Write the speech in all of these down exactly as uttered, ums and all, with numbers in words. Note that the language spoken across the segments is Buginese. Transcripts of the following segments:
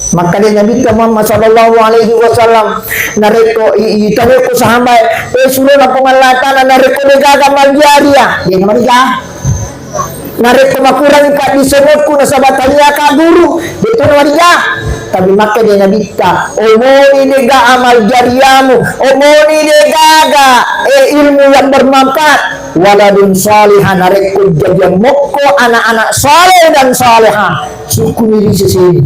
Makkeda Nabitta Muhammad sallallahu alaihi wasallam, narekko i-, i-, itarekko sahabat, eh, surona Puang Allah Ta'ala, narekko degaga amal jariah, de namariga. Narekko makurangi paddisengekku nasaba taniaka guru, de to namariga. Tapi makkeda Nabitta, omoni dega amal jariahmu, omoni degaga, eh, ilmu yang bermanfaat, waladun salihah, narekko jajiang mokko anak-anak saleh dan salehah, sukkuni ri seseni.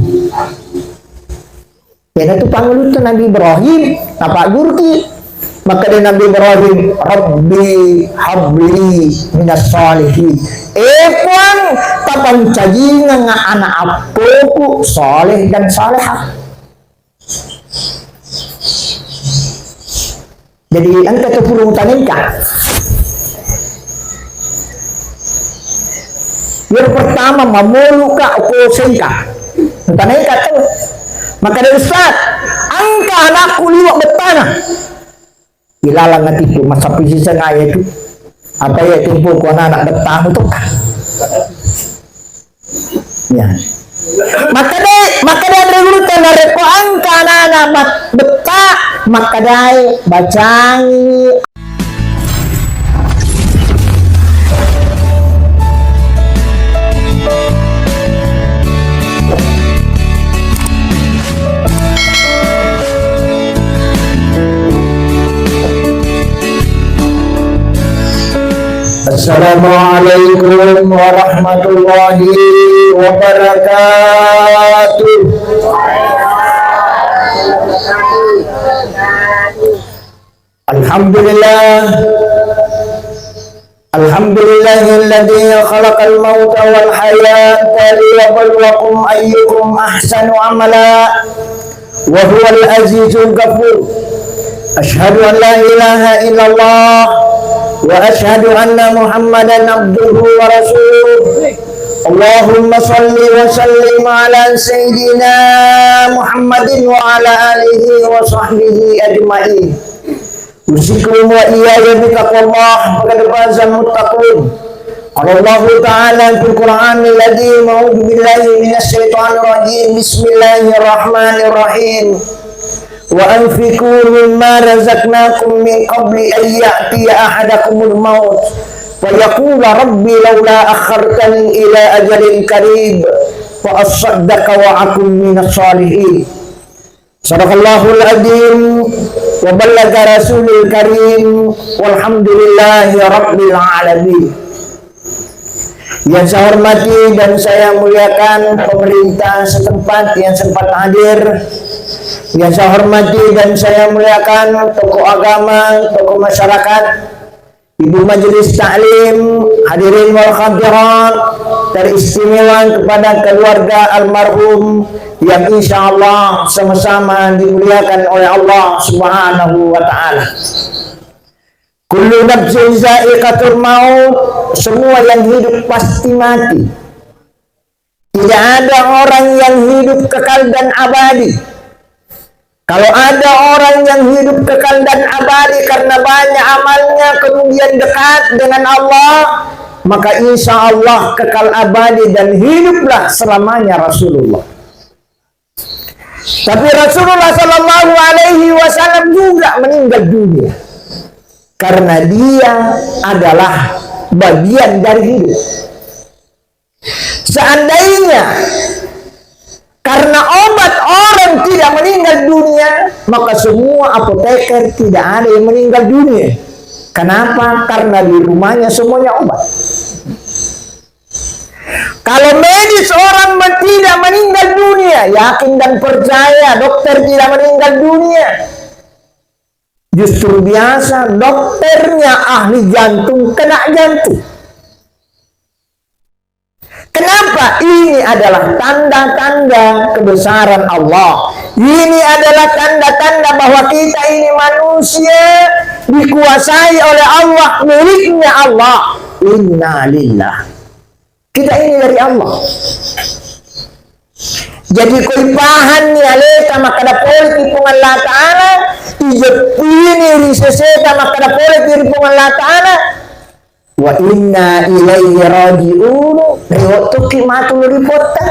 Iyanatu pangulutta Nabi Ibrahim, napagguruki. Makkeda Nabi Ibrahim, "Rabbi habli minas salihin." Eh Puang, tapancajingengnga anak appoku saleh dan salehah. Jadi, engka tu purung tanengka. Yang pertama, mamoluka, okko sengka. Tanengka tu. Maka dari Ustaz, engka anakku liwat bettana. Ilalang hatiku, masa pisi sengaja itu. Apa ya tempo ku anak-anak bettamu tu kan? Ya. Makkeda, makkeda anre gurutta narekko engka anana mat-, betta, makkedai bacangi. Assalamualaikum warahmatullahi wabarakatuh. Alhamdulillah. Alhamdulillahilladzi khalaqal mauta wal hayata liyabluwakum ayyukum ahsanu amala. Wa huwal azizul ghafur. Asyhadu an la ilaha illallah wa asyhadu anna Muhammadan abduhu wa rasuluh. Allahumma salli wa sallim ala sayyidina Muhammadin wa ala alihi wa sahbihi ajma'in. Usikum wa iyaya bitaqwallah, faqad fazal muttaqun. Qala Allahu ta'ala fil Qur'anil azim, a'udzu billahi minasy syaithanir rajim. Bismillahirrahmanirrahim. Wa anfiqu mimma razaqnakum min qabli an ya'tiya ahadakumul maut fayaqula rabbi laula akhartani ila ajalin qarib fa assaddaqa wa akun minas shalihin. Sadaqallahul adzim wa ballagha rasulul karim, walhamdulillahi rabbil alamin. Yang saya hormati dan saya muliakan pemerintah setempat yang sempat hadir, yang saya hormati dan saya muliakan tokoh agama, tokoh masyarakat, Ibu Majelis Taklim, hadirin wal hadirat, teristimewa kepada keluarga almarhum yang insya Allah sama-sama dimuliakan oleh Allah Subhanahu wa Ta'ala. Kullu nafsin za'iqatul maut, semua yang hidup pasti mati. Tidak ada orang yang hidup kekal dan abadi. Kalau ada orang yang hidup kekal dan abadi karena banyak amalnya, kemudian dekat dengan Allah, maka insya Allah kekal abadi dan hiduplah selamanya Rasulullah. Tapi Rasulullah Shallallahu Alaihi Wasallam juga meninggal dunia karena dia adalah bagian dari hidup. Seandainya karena obat orang tidak meninggal dunia, maka semua apoteker tidak ada yang meninggal dunia. Kenapa? Karena di rumahnya semuanya obat. Kalau medis orang men-, tidak meninggal dunia, yakin dan percaya dokter tidak meninggal dunia. Justru biasa dokternya ahli jantung kena jantung. Kenapa? Ini adalah tanda-tanda kebesaran Allah. Ini adalah tanda-tanda bahwa kita ini manusia dikuasai oleh Allah, miliknya Allah. Inna lillah. Kita ini dari Allah. Jadi, ko ipahanni aleta makkeda pole ki Puang Allah Ta'ala, ijeppini ri seseta makkeda pole ki ri Puang Allah Ta'ala, wa inna ilaihi raji'un, riwettuki matu ri Puatta.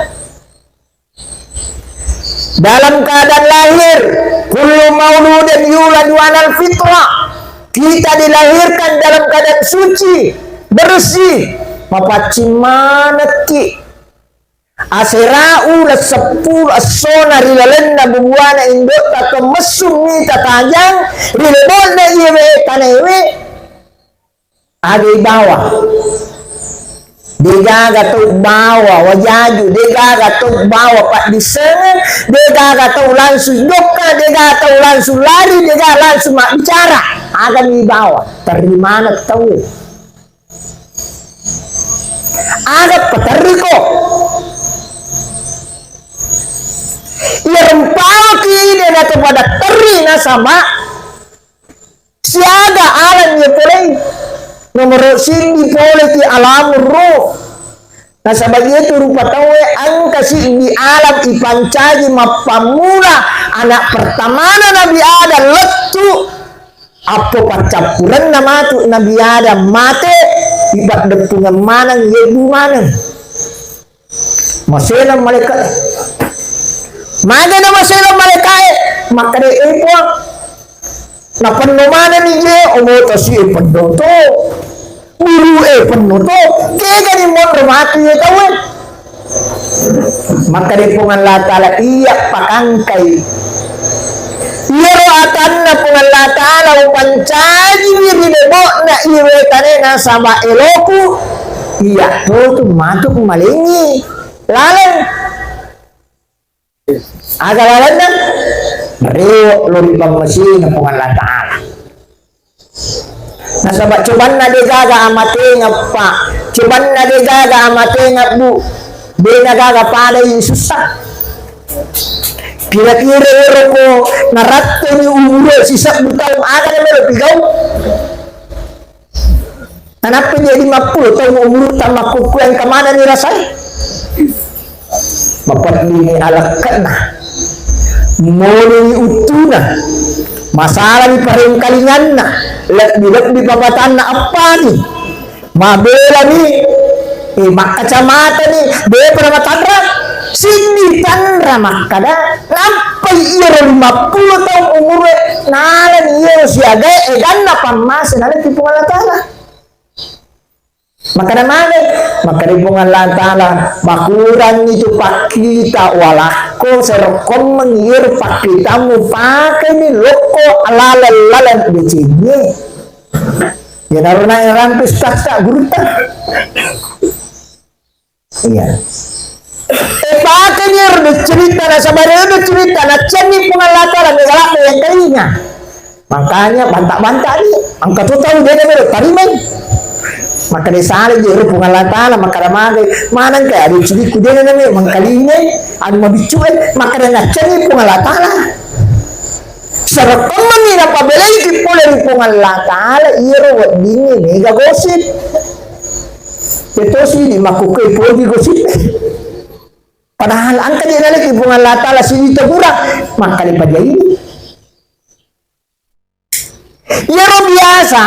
Dalam keadaan lahir, kullu mauludin yuladu alal fitrah. Kita dilahirkan dalam keadaan suci, bersih, mapaccing manekki. Asera uleng seppulo essona ri lalenna bubuana indo'ta to messu mita tajang, ri lebo'na iyewe tanaewe, aga ibawa. Degaga tau bawa wajaju, degaga tau bawa paddissengeng, degaga tau langsung jokka, degaga tau langsung lari, degaga langsung mabbicara. Aga mi ibawa, terri maneng tau. Aga paterriko. Iya rempawaki ide na kepada terri nasaba siaga alam iya polei. Nomoro siddi poleki alamur ruh. Nasaba iyatu rupa tauwe engka siddi alam ipancaji mappammula anak pertamana Nabi Adam lettu. Appo paccappurenna matu Nabi Adam mate, ipaddeppungeng maneng, yebbu maneng. Maseleng malaika'e. Magana maseleng malaika'e, makkeda, "Eh, Puang, napenno manenni je, omo tasi e penno to." Bulu e penno to, kegani monro matu ye tauwe. Makkeda Puang Allah Ta'ala, iya pakangkai. Iyaro atanna Puang Allah Ta'ala upancajiwi ri lebo'na iye wetane nasaba eloku, iya to tu matu malengi laleng. Aga lalenna? Rewe' lo ri pammasena Puang Allah Ta'ala. Nasaba cobanna de gaga amatenga, Pak. Cobanna de gaga amatenga, Bu. De na gaga padai sussa. Kira-kira ero ko naratteni umure sisebbu taung, aga na melo pigau? Anappa jadi mappulo taung umurutta makkukkuang engka manenni rasae? Mapeddini alekke'na, monini uttuna, masalani parengkalinganna, lebbi-lebbi papatanna appani, mabelani, eh, makkacamatani, depa namatanra, siddi tanra makkada, nappai iyaro limappulo taung umure, nalani iyaro siagae eganna pammase naleki Puang Allah Ta'ala. Makkeda magi, makkeda Puang Allah Ta'ala, makurangi tu pakkita walakko, serokkommeng iyaro pakkitammu pakaini lokko laleng-laleng decengnge. Iyanaro na rampe ustazta gurutta. Iya. Eh, pakaini ero deccerita, nasaba ero deccerita, naccenni Puang Allah Ta'ala, mega ladde yang telinga. Makanya banta-bantani, engka to tau de na melo tarimai. Makkeda sala je ero Puang Allah Ta'ala, makkeda magai, maneng kai ade ciriku de na melo mengkalingai, anu mabiccu e, makkeda naccenni Puang Allah Ta'ala. Sarekkommeni napabelaiki pole ri Puang Allah Ta'ala, iyaro weddingnge mega gosip. Yatosi di makkukkai poji gosip. Padahal engka je naleki Puang Allah Ta'ala siji tegurang, makkalipa jaini. Iyaro biasa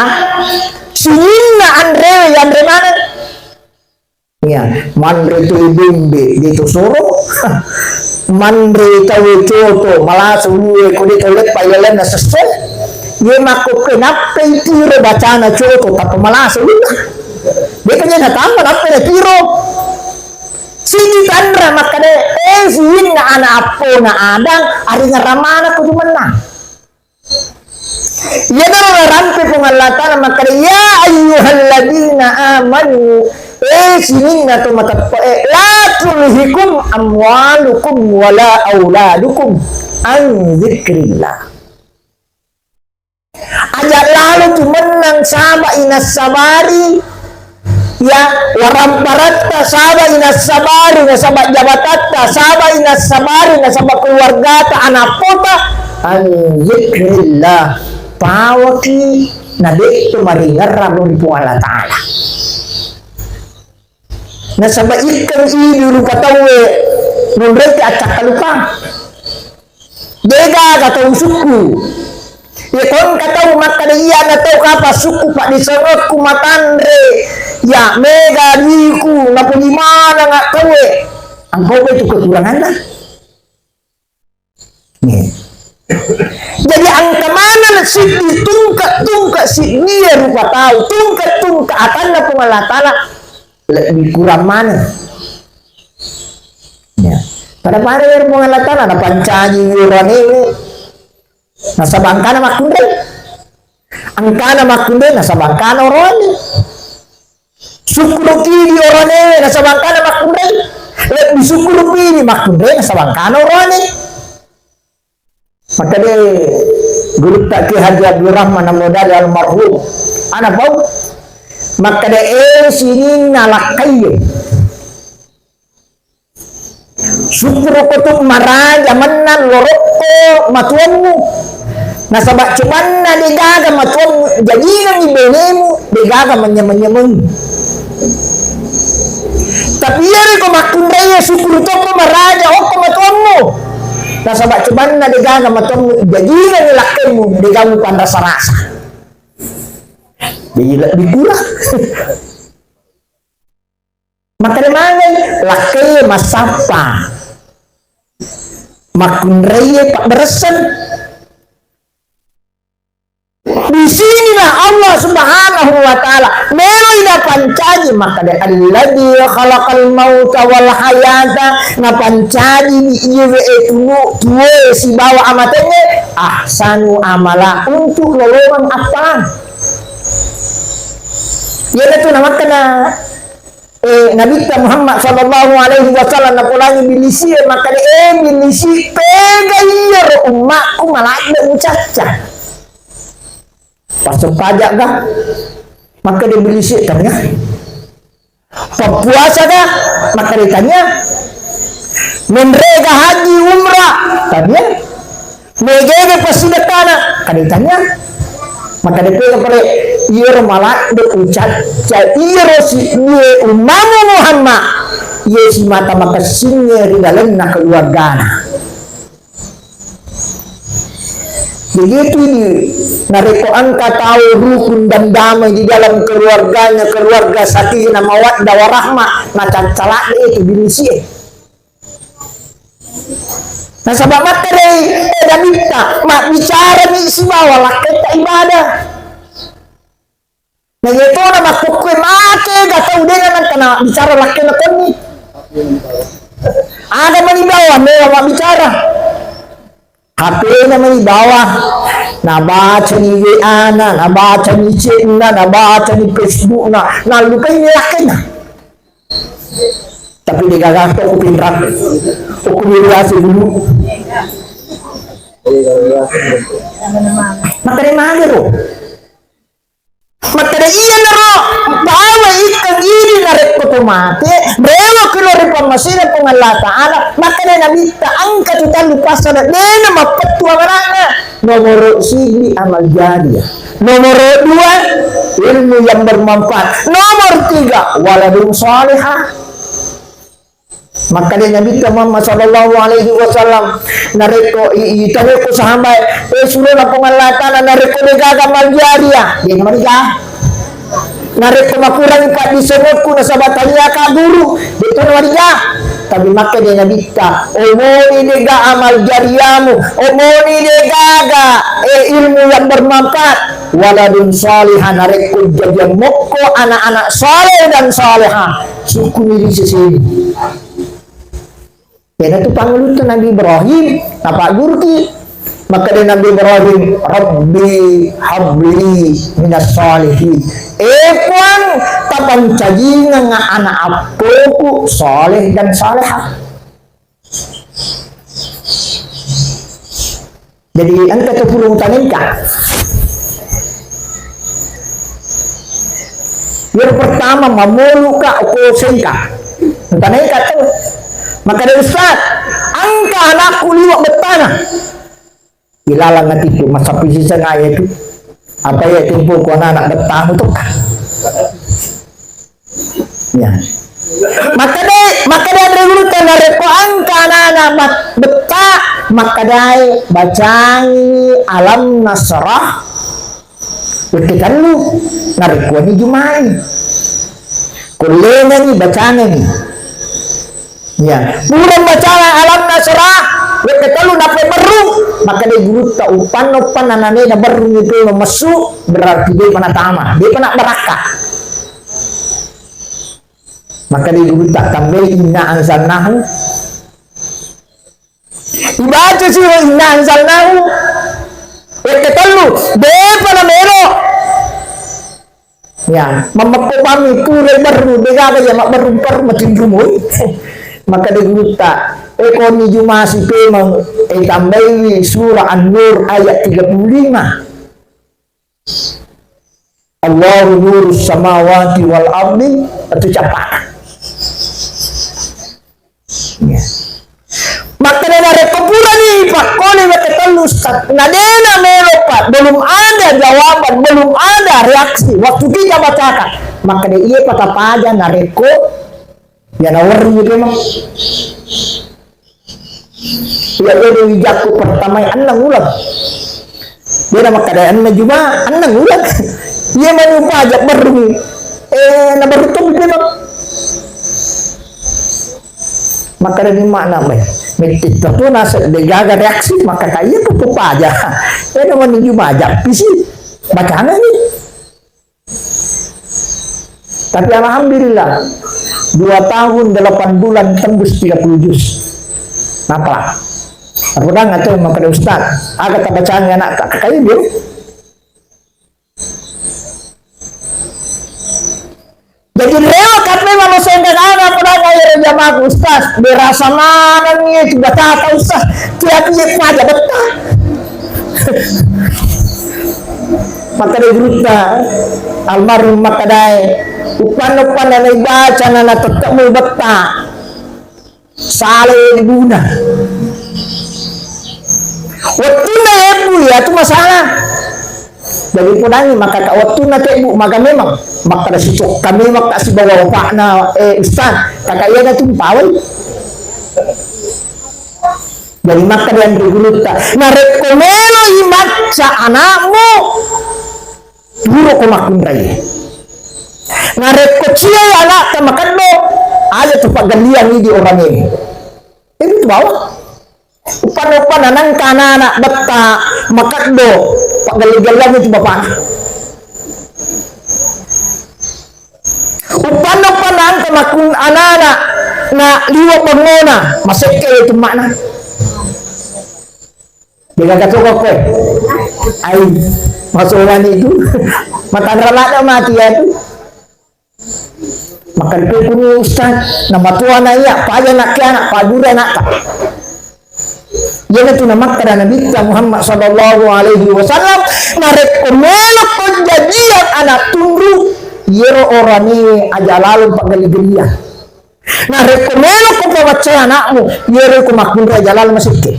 sininna anrewe yanre maneng. Iya, manre tu bembe de to soro. Manre tau coto, malasa ulue ko de tau leppa ilalenna sesso. Ye makkukkai nappai tiro bacana coto tappa malasa ulunna. De ka je natamba nappai natiro. Sigi tanra makkeda, eh, sininna ana appona Adam, aringerang maneng ko tu mennang. Iyanaro narampe Puang Allah Ta'ala makkeda, "Ya ayyuhalladzina amanu," eh, sininna to mateppe'e, "la tulhikum amwalukum wala auladukum an dzikrillah." Aja lalo tu mennang sabai nassabari, ya, waramparatta sabai nassabari nasaba jabatatta, sabai nassabari nasaba keluargata, anappota, an dzikrillah, pawaki na de to maringerrang ri Puang Allah Ta'ala. Nasaba ikkeng idi rupa tauwe nonroite accakkalupang. Degaga tau sukku. Ye ko engka tau makkeda iyana tau kapang sukku paddisengekku matanre, ya mega duiku napoji maneng tauwe. Engka tu kekuranganna. Nih. Jadi engka maneng siddi tungke-tungke siddi rupa tau, tungke-tungke atanna Puang Allah Ta'ala lebbi kurang maneng. Ya. Pada-pada ero Puang Allah Ta'ala napancaji uranewe nasaba engkana makkunrai. Engkana makkunrai nasaba engkana oroane. Sukkuruki idi oroane nasaba engkana makkunrai. Lebbi sukkuruki idi makkunrai nasaba engkana oroane. Makkeda gurutta Kiai Haji Abdul Rahman Amodali almarhum. Ana pau. Makkeda e sininna lakkaie. Sukkuruko tu maraja mennang lorokko matuammu. Nasaba cobanna degaga matuammu jajingengi benemu, degaga manyameng-nyameng. Tapi iyareko makkunrai sukkuru tokko maraja okko matuammu. Nasaba cobanna degaga matuammu jajingengi lakkemmu, degamu panrasa-rasa. Jadi lebbi kurang. Makkeda maneng, lakkaie massappa. Makkunraie pabberesseng. Di sinilah Allah Subhanahu wa Ta'ala meloi napancaji, makkeda, "Alladzi khalaqal mauta wal hayata," napancaji ni iyewe e tunu tuwe sibawa amatengnge, ahsanu amala, untuk lolongeng appalang. Iyanatu namakkeda eh, Nabitta Muhammad sallallahu alaihi wasallam napolangi billisi'e, makkeda, "Eh, billisi, tega iyaro ummakku maladde mucacca? Passo pajak ga?" Makkeda billisi, "Tania." "Pappuasa ga?" Makkeda tania. "Menrega haji umrah?" Tania. "Megege passidekkana?" Kade tanya. Makkeda pole, "Iyaro maladde ucacca iyaro siddie ummamu Muhammad, iye simata makessingnge ri lalenna keluargana." Begitu ini, narekko engka tau rukun dan damai di dalam keluarganya, keluarga sakinah mawaddah warahmah, nacacca ladde itu billisi'e. Nasaba makkedai, eh, Nabitta, mabbicarami sibawa lakketta ibadah. Na iye tona makkukkue mate ga tau de nangka nabbicara lakkena konni. Aga mani bawa mewa mabbicara. H P-na mani bawa. Nabacani W A-na, nabacani chat-na, nabacani Facebook-na, nallupaini lakkena. Tapi degaga to ku pinrang. Ku biasa dulu. Makkeda magero. Makkeda iyanaro bawa ikkeng idi narekko to mate, rewa kelo ri pammasena Puang Allah Ta'ala. Makkeda Nabitta engka tu tallu passala dena mappettu amana'na. Nomoro siji amal jariah. Nomoro dua, ilmu yang bermanfaat. Nomor tiga, waladun salihah. Makkeda Nabitta Muhammad sallallahu alaihi wasallam, narekko i-, i-, itanai ko sahabat, eh, surona Puang Allah Ta'ala, narekko degaga amal jariah, de namariga. Narekko makurangi paddisengekku nasaba taniaka guru, de to namariga. Tapi makkeda Nabitta, omoni dega amal jariahmu, omoni degaga, eh, ilmu yang bermanfaat, waladun salihah, narekko jajiang mokko anak-anak saleh dan salehah, sukkuni ri seseni. Iyanatu pangulutta Nabi Ibrahim, napagguruki. Makkeda Nabi Ibrahim, "Rabbi habli minas salihin." Eh Puang, tapancajingengnga anak appoku saleh dan salehah. Jadi engka tu purung tanengka. Yang pertama mamoluka ko sengka. Tanengka tu. Makkeda Ustaz, engka anakku liwa bettana. Ilalang atiku masappi siseng aya tu. Apa ya tempo ko anak-anak bettamu tu. Ya. Makkeda, makkeda anre gurutta narekko engka anana mat-, betta, makkedai bacangi alam nasrah. Wette tellu, narekko ni jumai. Kollenani bacangani. Ya, pura bacana alam nasrah, wette tellu nape berru, Makkeda gurutta, "Uppanna-uppanna nanena berrungngi pemeng messu, berarti de'pa natama, de'pa nabbarakka." Makkeda gurutta, "Tambai inna anzalnahu." Ibaca siro inna anzalnahu. Wette tellu, de'pa namelo. Ya, mammekko pami pura berru, degaga ya mabberru perru matinrumui. Makkeda gurutta, "E koni jumasi pemeng, e tambaiwi surah An-Nur ayat tiga puluh lima. Allahu nurus samawati wal ardi," itu cappa. Ya. Makkeda narekko purani pakkoni wette tellu, Ustaz, na de'na melo, Pak, belum ada jawaban, belum ada reaksi. Waktu kita bacakan, makkeda iya patapaja narekko ya nawerri memang. Iya, jadi wijakku pertama enneng uleng. Dia nama kada enneng juma, enneng uleng. Iya mani upaja berrungngi. Eh, na berru tu memang. Makkeda ni makna mai. Metti tu nasib degaga reaksi, makkeda iya tu paja. Eh, nama ni juma aja pisi. Bacana ni. Tapi alhamdulillah, dua tahun delapan bulan tembus tiga puluh juz. Napa? Aku dah ngaco makkeda, "Ustaz, aga tabacani anak tak kayak dia?" Jadi lewat kape manusia yang kagak apa dah kayak jamaah, "Ustaz, berasa mana nih itu baca apa, Ustaz? Tiap dia pada betah." Makkeda gurutta, almarhum makkedae, "Uppanna-uppanna naibaca na, na tette' mubetta. Sala ibuna. Wettunna ebbu, iyatu masalah." Jadi podangi, makkeda wettunna tebbu, maga memang. Makkeda sicokka memang ka sibawa bapakna, eh, Ustaz, kaka iyana tu mpawai. Jadi makkeda anre gurutta, "Narekko meloi macca anakmu, puroko makkunrai. Narekko ciai anakta makeddo, aja tu paggalliang idi orangeng." Itu tu bawa. Uppanna-uppanna nangka anak-anak betta makeddo, paggalli-galliang itu bapakna. Uppanna-uppanna engka makkun-, anana na liwa bengona, masekke itu makna. Degaga toko koe. Ai, masolani itu. Matanra ladde mati ya itu. Makkeda pekuni ustaz, namatuana iya, paja nakke anak, pabura anakta. Iyanatu namakkeda Nabitta Muhammad sallallahu alaihi wasallam, narekko melokko jajiang anak tunru, iyero orane aja laleng paggali-galiang. Narekko melokko pabaccai anakmu, iyero ko makkunrai aja laleng masekke.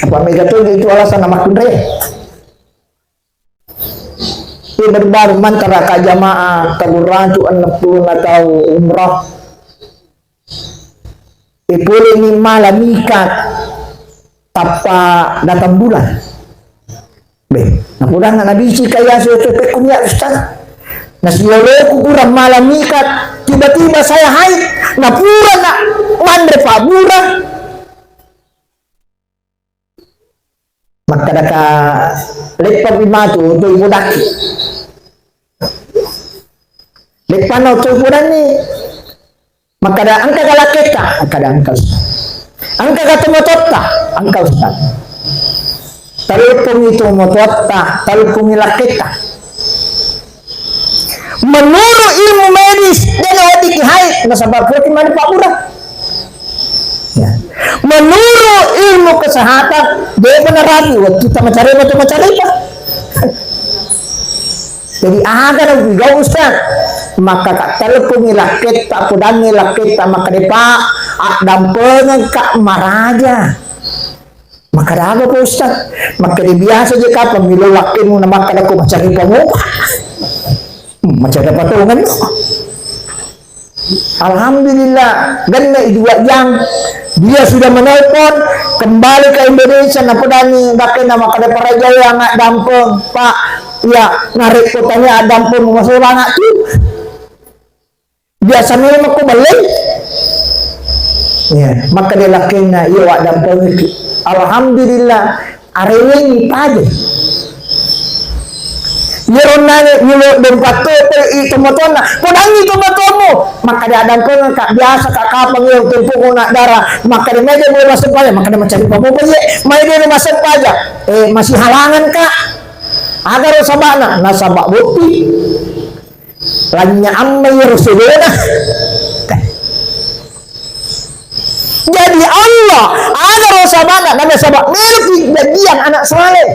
Apa mega to itu alasan makkunrai? Iya, baru-baru mantara ka jamaah taburratu enneng puluh na tau umrah. E, pole ni mala mikat tappa datang bulan. Be, napudanna nabici kaya suwe pekku nia ustaz. Nasiloloku kurang mala mikat, tiba-tiba saya haid, napura na manre pabura. Makkedaka, "Leppapi matu, toi podakki." Leppanna toi podanni. Makkeda, "Engka ga lakketta?" Makkeda, "Engka, Ustaz." "Engka ga tomatoatta?" "Engka, Ustaz." Telpongi tomatoatta, telpongi lakketta. Menurut ilmu medis, de' naweddikki haid, nasaba' puraki mani pabura. Ya. Menurut ilmu kesehatan, de' narapi, wettutta macarepa tu macarepa. Jadi, aga na gau ustaz? Maka ka' telepongi lakketta, podangi lakketta, maka depa addampengeng ka' maraja. Makkeda aga, Pak Ustaz? Makkeda biasa je kapang milo lakkemu na makkeda ko macarepa mopa. Hmm, macarepa tongenno. Alhamdulillah, genne' dua jam. Dia sudah menelpon, kembali ke Indonesia, napodangi, dakkenna makkeda parajai anak dampeng, Pak. Ya, narekko tania dampeng masolang tu. Biasa memang ko bellei. Ya, makkeda lakkenna, "Iya, waddampengekki." Alhamdulillah, arewengi paja. Iyaro nane milo dompatto pe i tomatoanna, "Podangi tomatoammu." Makkeda, "Addampengekka, biasaka kapang iya tempo ko naddara." Makkeda, "Maega melo masempaja?" Makkeda, "Macarita mopa iye, maega melo masempaja?" Eh, masihalanganka. Agaro sabana, nasaba botting. Lanya amma iyaro sedona. Jadi Allah, agaro sabana, nasaba meloki jajiang anak saleh.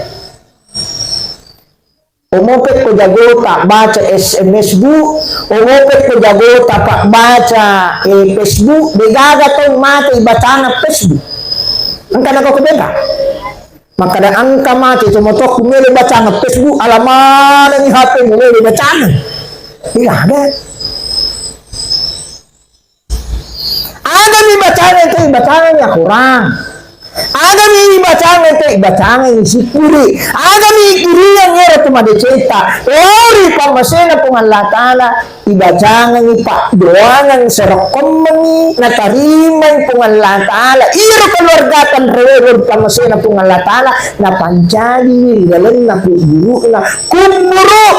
Omope ko jagota baca S M S bu, omope ko jagota pa baca, eh, Facebook, degaga tau mate ibacana Facebook. Engka nako kebega. Makkeda engka mate tomatoakku melo bacana Facebook, ala manengi H P mu melo bacana. Iya, ada. Agami bacana itu, bacana ya Quran. Agami bacana itu, bacana ya sikuri. Agami kiriang ero tu madeceta. Lori pammasena Puang Allah Ta'ala. Ibacangengngi paddoangeng, serokkommengngi, natarimai Puang Allah Ta'ala. Iro keluarga tanrewe ri pammasena Puang Allah Ta'ala, napancajiwi ri lalenna kuburu'na. Kuburu',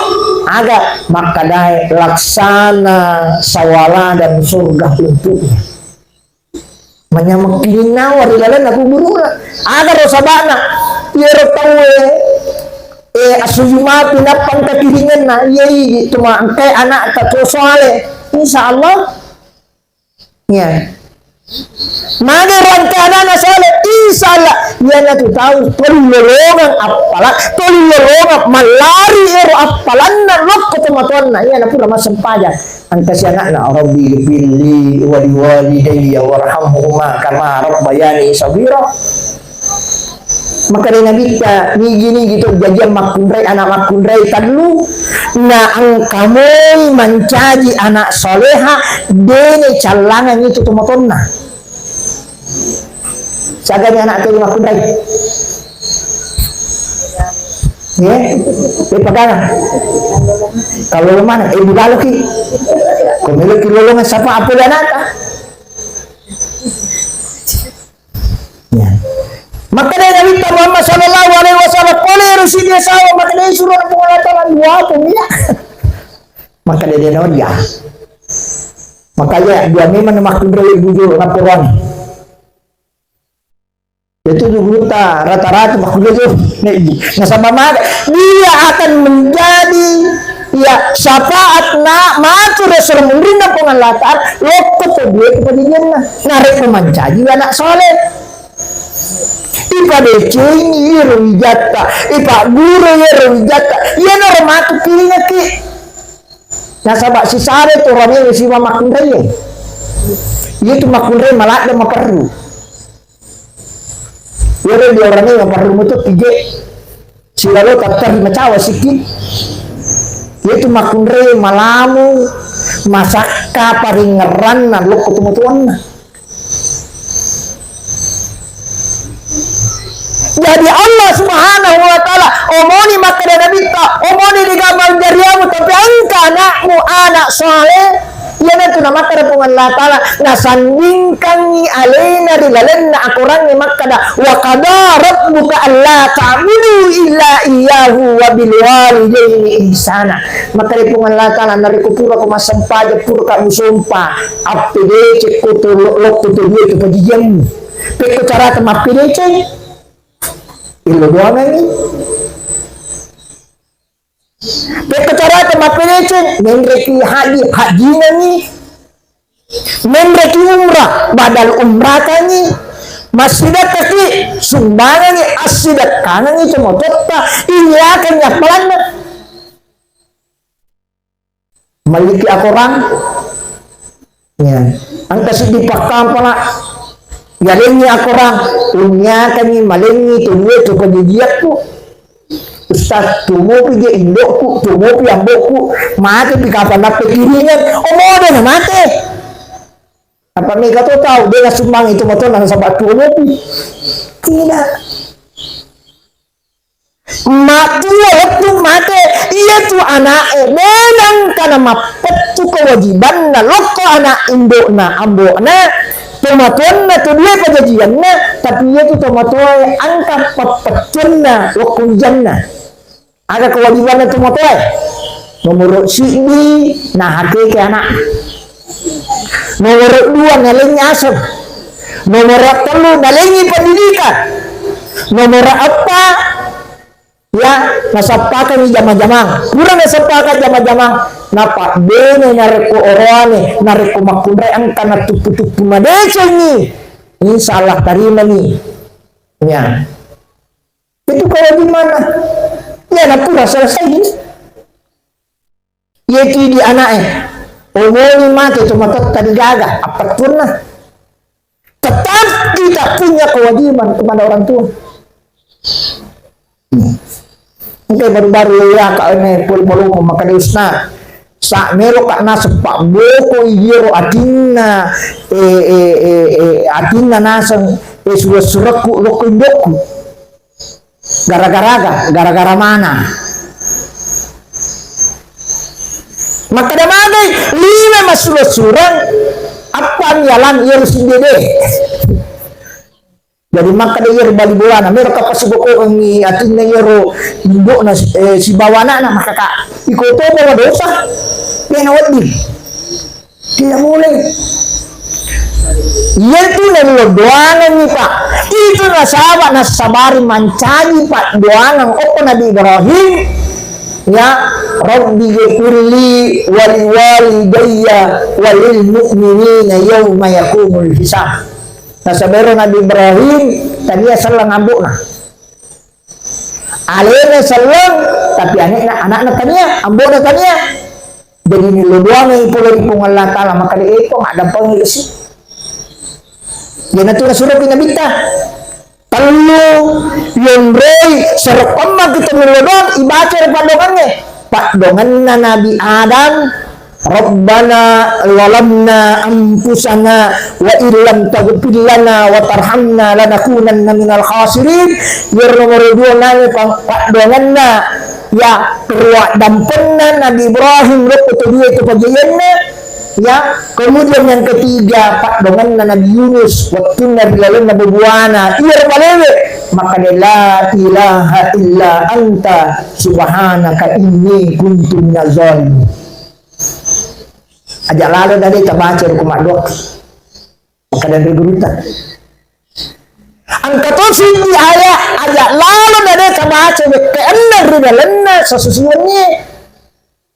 aga makkedae, laksana sawala dan surga untuknya. Manyameng kirinnawa ri lalenna kuburu'na. Agaro saba'na, iyaro tauwe, eh, assuju mati nappa engka kiringenna, iya idi tu ma engkae ana'ta to soale. Insya Allah. Ya. Magi ro engka ana'na soale, insya Allah. Iyanatu tau toli lolongeng appala, toli lolongeng mallari ero appalanna lokko tomatoanna, iyana pura massempajang. Engka si ana'na, "Rabbi ghfirli wa liwalidayya warhamhuma kama rabbayani shaghira." Makkeda Nabitta, nigi-nigi to jajiang makkunrai, anak makkunrai tellu, na engka moi mancaji anak soleha, dene callangang itu tomatonna. Siagani anak tuli makkunrai? Ya, eh, pagana. Kalau mana? Eh, budaloki. Ko meloki lolongeng sapa apa dia anakta? Ya. Makkeda Nabitta Muhammad sallallahu alaihi wasallam, pole ero siddi sawa, makkeda suro Puang Allah Ta'ala dua pun ya. Makkeda dia. Makanya dua memang makkunrai bujur laporan. Itu gurutta rata-rata makkunrai jo. Nasaba maga, dia akan menjadi, ya, syafaat na matu resur munrinna Puang Allah Ta'ala, lokko to dua kepajajianna. Narekko mancaji anak soleh. Ipadecengi iyaro wijatta, ipagguru iyaro wijatta, iyanaro matu kilingekki. Nasaba sisare tu ramewe siba makkunraie. Iyatu makkunrai maladde maperru. Iyaro diorangi maperru mutu pije. Silalo tattari macawa sikki. Iyatu makkunrai malamu masakka paringngeranna lokko tomatoanna. Jadi Allah Subhanahu wa Ta'ala omoni makkeda Nabitta, omoni digamal jariamu, tapi engka anakmu anak saleh, iyanatu namakkeda Puang Allah Ta'ala, nasandingkangngi alena ri lalenna akorangnge makkeda, "Wa qada rabbuka alla ta'budu illa iyyahu wa bil walidaini ihsana." Makkeda Puang Allah Ta'ala, narekko purako massempajang, puraka musompa, appedecekko to lo-, lokko to dua kepajajianmu. Pekko carata mappedeceng? Illo doangengngi. Pekko carata mappedeceng? Menreki haji, hajingengngi. Menreki umrah, badal umrakangngi. Massidekkaki, sumbangengngi, assidekkangengngi to mototta, iniakengngi appalanna. Malliki akorang. Ya. Engka siddi pakkampala, yalengngi akorang, unniakangngi malengngi tu dua tu pajajiakku. Ustaz, tumopi je indokku, tumopi ambokku, mate pi kapan nappekiringan, omode na mate. Apa mega to tau, de nasumbang itu motona nasaba tumopi. Tidak. Matua wettu mate, iyatu ana'e, de nengka namappettu kewajibanna lokko ana' indo'na, ambo'na, tomatoanna tu dua pajajianna, tapi iyatu tomatoae engka pappettuanna wekku wijanna. Aga kewajibanna tomatoae? Nomoro siddi, nahakeke anakna. Nomoro dua, nalengngi aseng. Nomoro tellu, nalengngi pendidikan. Nomoro eppa, ya, nasappakangngi jama-jamang. Pura nasappakang jama-jamang, napabbene narekko oroane, narekko makkunrai engka natuppu-tuppu madecengngi, insya Allah tarimani. Ya. Itu kewajibanna. Ya, napura selesai. Iyatu idi ana'e, omoni mate tomatoatta degaga, appettuanna. Tetap kita punya kewajiban kepada orang tua. Hmm. Engka baru-baru ya, Kak, ini pol-, polopong makkeda, "Ustaz, sa meloka naseng pabbokoi iyaro atinna, eh, eh, eh, eh, atinna naseng, eh, sura-surakku lokko indokku." Gara-gara aga? Gara-gara mana? Makkeda magai, lima massuro-sureng, appa mialang iyaro siddede. Jadi makkeda iyaro bali bolana, mero kapang sibokoengngi atinna iyaro indokna, eh, sibawa anakna, makkeda, "Iko to bawa dosa, de nawedding." Tidak boleh. Iyatu nallo doangengngi, Pak. Itu nasaba nassabari mancaji paddoangeng okko Nabi Ibrahim. Ya, Rabbi ghfirli wa liwalidayya wa lil mu'minina yauma yaqumul hisab. Nasaba ero Nabi Ibrahim tania selleng ambo'na. Alena selleng, tapi anakna, anakna tania, ambo'na tania. Jadi nillo doangengngi pole ri Puang Allah Taala, makkeda, "Eh, Puang, addampengngesi." Iyanatu nasuroki Nabitta. Tellu, yonroi, sereppamma kita nillo doang, ibaca ri paddoangengnge. Paddoangenna Nabi Adam, "Rabbana zalamna anfusana wa illam taghfir lana wa tarhamna lanakunanna minal khasirin." Iyaro nomoro dua nami pa-, paddoangenna, ya, perua dampenna Nabi Ibrahim lokko to dua to pajajianna, ya. Kemudian yang ketiga, paddoangenna Nabi Yunus wettunna ri lalenna bubuana, iyaro balewe, makkeda, "La ilaha illa anta subhanaka inni kuntu minaz zalimin." Aja lalo dade tabaca ri ko maddoa. Makkeda ri gurutta. Engka to siddi aya aja lalo dade tabaca wekke enneng ri lalenna sasusiwennie.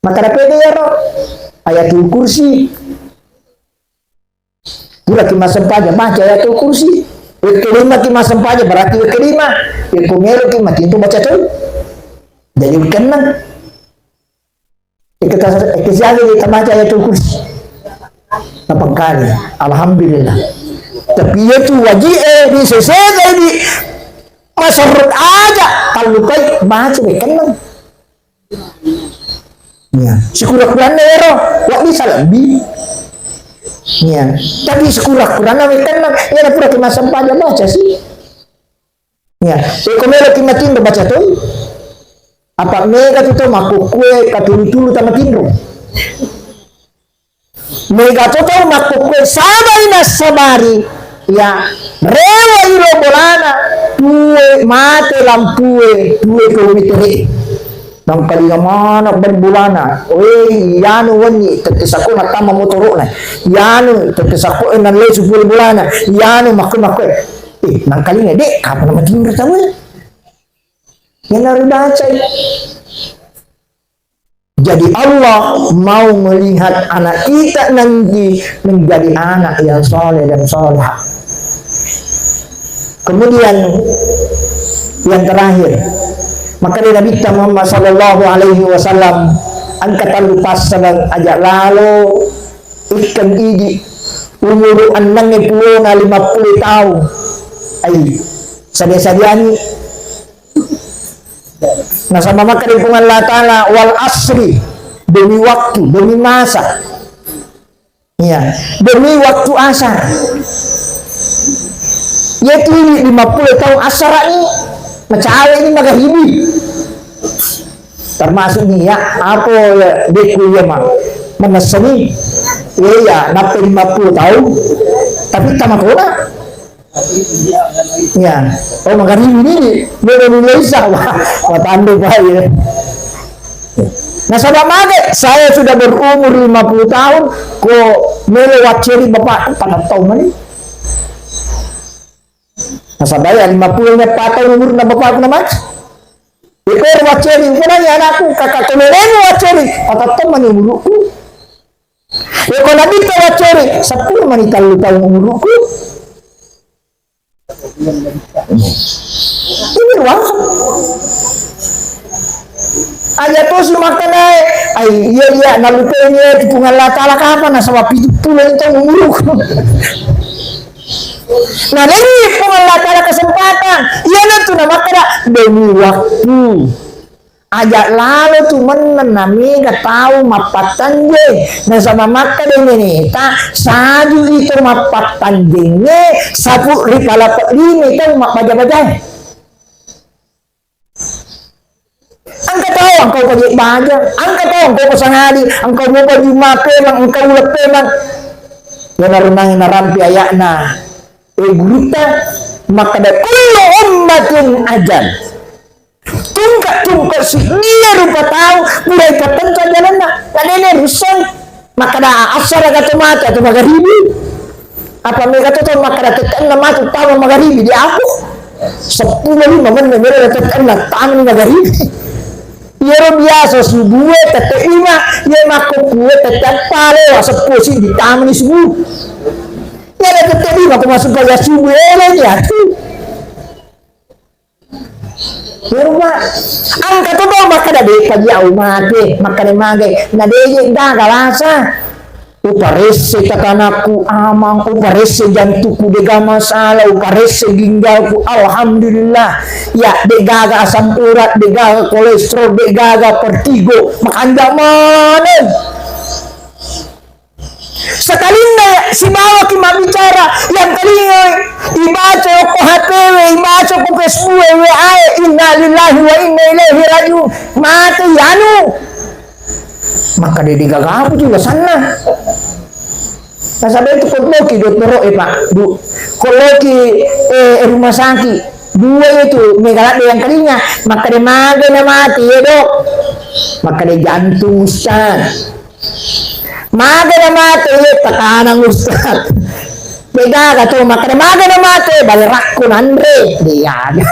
Makkeda pede iyaro? Ayatul Kursi. Puraki massempajang, baca Ayatul Kursi. Wekke lima ki massempajang, berarti wekke lima. Yekko meloki matinro, baca toi. Jadi wekke enneng. Yekko ta-, yekko siaga di tabaca Ayatul Kursi. Napengkali. Alhamdulillah. Tapi iyatu waji'e, di sesega, di maserrut aja, tallupai baca wekke enneng. Ya, sikura-kuranna ero, wa bisa lebbi. Ya, tapi sikura-kuranna wekke enneng, ya, pura ki massempajang baca si. Ya, e, ko melo ki matinro, baca toi. Apa mega tu to makkukkue katulu-tulu tamatinro. Mega to tau makkukkue sabai nassabari, ya, rewa ilo bolana, tue mate lampue, tue ko metere. Nangkalinga mana bali bolana, wei, yanu wenni, tette sako nattama motoro'na, yanu, tette sako e nallesu pole bolana, yanu, makko, makko, eh, nangkalinga, dek, kapan matinro tau e? Yana ribacai. Jadi Allah mau melihat anak kita nanti menjadi anak yang soleh dan solehah. Kemudian yang terakhir, makkeda Nabitta Muhammad sallallahu alaihi wasallam, engka tellu passaleng aja lalo ikkeng idi umuru ennengnge pulo na lima puluh taung. Ai, sadia-sadiani Nasaba makkeda Puang Allah Ta'ala, "Wal asri," demi waktu, demi masa. Iya, demi waktu asar. Iya, tiwi lima puluh taung asara ni, macawe ni magaribi. Termasuk ni, ya, apa ya, deku ya, ma-, manessa ni. Iya, iya, nappa lima puluh taung. Tapi tama kona. Iya. Oh, magaribi ini, ini, ini, ini, Isa. Wah, wah, tanda, Pak, ya. Nasaba mage, saya sudah berumur lima puluh tahun, ko melo wacceri bapak, pada tahu mani. Nasaba ya lima puluh nya patau umurna bapakku na mati. Iko wacceri, upanai anakku, kakak ko melemu wacceri, patattong mani umurku. Iko nabitta wacceri, seppulo mani tallu taung umurku. Ini ruang. Aja tosi makkeda, ai, iya, iya, nalupai ni, eh, Puang Allah Ta'ala kapan, nasaba pitu pulo itu umurku. Nalengi Puang Allah Ta'ala kesempatan, iya nantu namakkeda, demi waktu. Aja lalo tu menneng namega tau mappattanjeng, nasaba makkeda neneta, saju ito mappattanjengnge, sapu ri palape lime tau mabbaja-bajae. Engka tau engka upaje baja, engka tau engka upasangadi, engka mupa juma pemang, engka uleng pemang. Iyanaro nang narampe aya'na, eh, gurutta makkeda, "Kullu ummatin ajal." Tungke-tungke siddi rupa tau pura ipattentu ajalanna. Nadene russeng. Makkeda, "Assara ka to mate atau magaribi?" Apa mega to tau makkeda, "Tette'na matu tama magaribi di aku." Seppulo lima menit melo tette'na tama magaribi. Iyaro biasa subue tette lima, iya makko kue tette eppa lewa seppulo siddi tamani subuh. Iya tette lima ko masuk pagi subuh eleni atu. Iyaro, Pak, engka to tau makkeda, "De' paji au mate, makkeda mage, na de' je gaga lasa." Uparesse takanakku amang, uparesse jantukku de' gaga masalah, uparesse ginjalku, alhamdulillah. Ya, de' gaga asam urat, de' gaga kolesterol, de' gaga vertigo, makanja maneng. Sekalinna sibawaki mabbicara, yang telinga ibaca okko H P we, ibaca okko Facebook we, W A e, "Innalillahi wa inna ilaihi rajiun." Mate yanu. Maka de' digagapu juga sanna. Nasaba itu kolloki dottoro e, Pak, Bu. Kolloki, eh, rumah sakit. Dua itu, mega ladde yang telinga. Maka de' mage na mate, ya, Dok. Maka de' jantung, Ustaz. Maga na mate, iya, tekanang, Ustaz. De' gaga to, makkeda maga na mate, bale rakko nanre. De' gaga.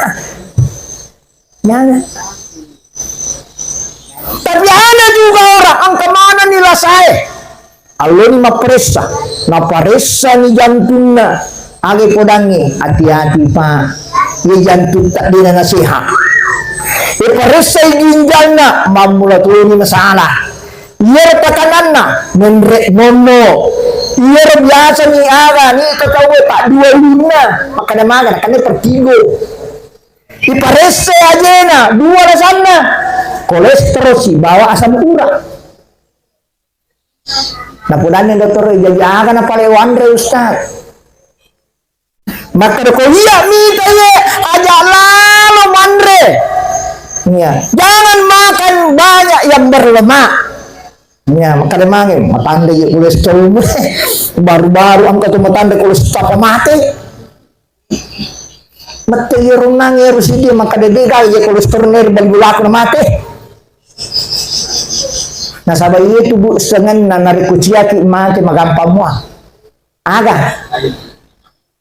Jangan. Tapi ada juga orang, engka manenni lasae. Alloni mapparessa, naparessani jantunna. Aga podangnge, hati-hati, Pak. Iya jantung tak dena nasihat. Iya paressai ginjalna, mammula toni masalah. Iyaro tekananna, menre' nonno. Iyaro biasa ni aga, ni ketawa tak dua ulunna. Makkeda maga, nakenna vertigo. Iparessai ajena, dua lasanna. Kolesterol sibawa asam urat. Napodanni dottoro, "Jaji aga napale wanre, Ustaz?" Makkeda ko, "Iya mita ye, aja lalo manre. Iya. Jangan makan banyak yang berlemak." Iya, makkeda mange, "Matande ye kolesterol." Baru-baru engka tu matande kolesterol apa mate. Mette iyaro nang iyaro siddi makkeda de' gaga je kolesterol ero bali bolaku na mate. Nasaba iya tu, Bu, sengenna narekko ciaki mate magampang mua. Aga?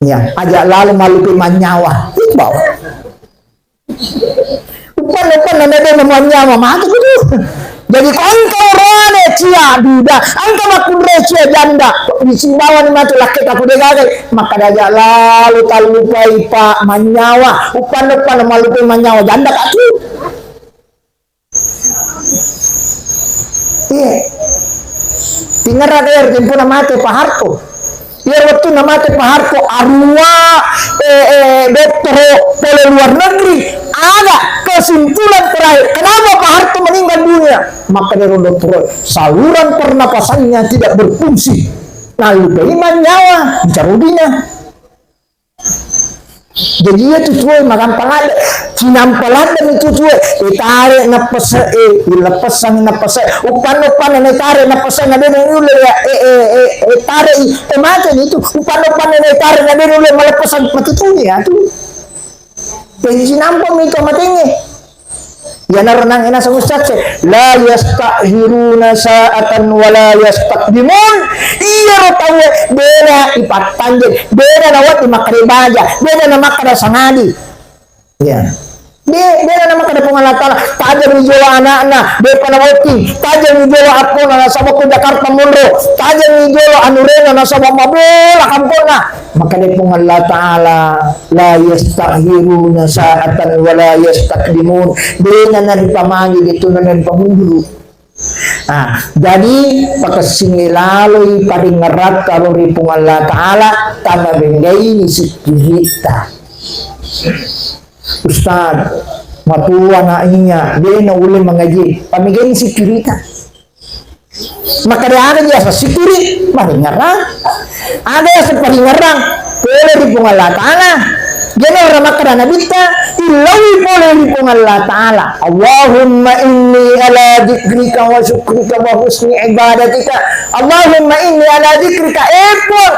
Ya, aja lalo mallupe manyawa. Itu bawa. Upanna, upanna, na de' na manyawa, mate kudu. Jadi, ko engka oroane cia duda, engka makkunrai cia janda, bisi bawani matu lakketa ko de' gaga, makkeda aja lalo tallupai, Pak, manyawa. Upanna, upanna, mallupai manyawa janda ka tu. Iya. Tingerang ero tempona mate Pak Harto. Iyaro wettunna mate Pak Harto, arua, eh, eh, dottoro pole luar negeri, ada kesimpulan terakhir. Kenapa Pak Harto meninggal dunia? Makkedaro dottoro, saluran pernapasannya tidak berfungsi. Lalu beriman nyawa, bicara dina. Jadi iya tu tuoe magampang ladde, cinampa ladde mi tu tuoe, e tare nappese, e leppesang nappese, uppanna-uppanna na tare nappese na dena nulle ya, e, e, e, e tare i, e mate ni tu, uppanna-uppanna na tare na dena nulle maleppesang mati tu ni ya tu. Jadi cinampa mi tu matenge. Iyanaro nangnge naseng ustaz e, "La yastakhiruna sa'atan wa la yastaqdimun." Iyaro tauwe dena ipattanjeng, dena nawedding makkeda baja, dena namakkeda sangadi. Ya. De-, dena namakkeda Puang Allah Taala, "Tajeng mi jolo anakna, depa nabotting, tajeng mi jolo appona nasaba ko Jakarta monro, tajeng mi jolo anurena nasaba mabola kamponna." Makkeda Puang Allah Taala, "La yastakhiruna sa'atan wa la yastaqdimun." Dena naripamangi, detu naripamundur. Ah, jadi pakessingi laloi paringeratta lao ri Puang Allah Taala, tana benggaini sikkiritta. Ustaz, matua na iya, dena ulle mangaji, pamegaini sikkiritta. Makkeda aga biasa sikkiri, maringerang. Aga biasa paringerang, pole ri Puang Allah Taala. Jena ora makkeda Nabitta, illaui pole ri Puang Allah Taala. Allahumma inni ala dzikrika wa syukrika wa husni ibadatika. Allahumma inni ala dzikrika, eh Puang,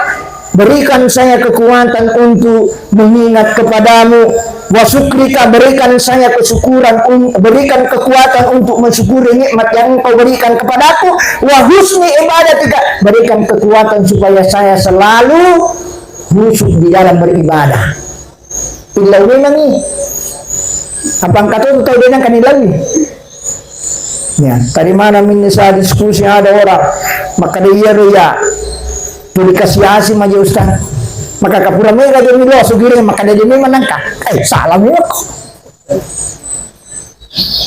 berikan saya kekuatan untuk mengingat kepadamu, wa syukrika, berikan saya kesyukuran un-, berikan kekuatan untuk mensyukuri nikmat yang Engkau berikan kepadaku, wa husni ibadatika, berikan kekuatan supaya saya selalu khusyuk di dalam beribadah. Illau memang ni. Apa engka tu tau dena kan illau ni? Ya, tadi mana minni saya diskusi ada orang, makkeda iyaro ya, tu dikasih asi maja ustaz. Maka kapura mega je milo sugire, makkeda je memang nangka. Eh, salah memang ko.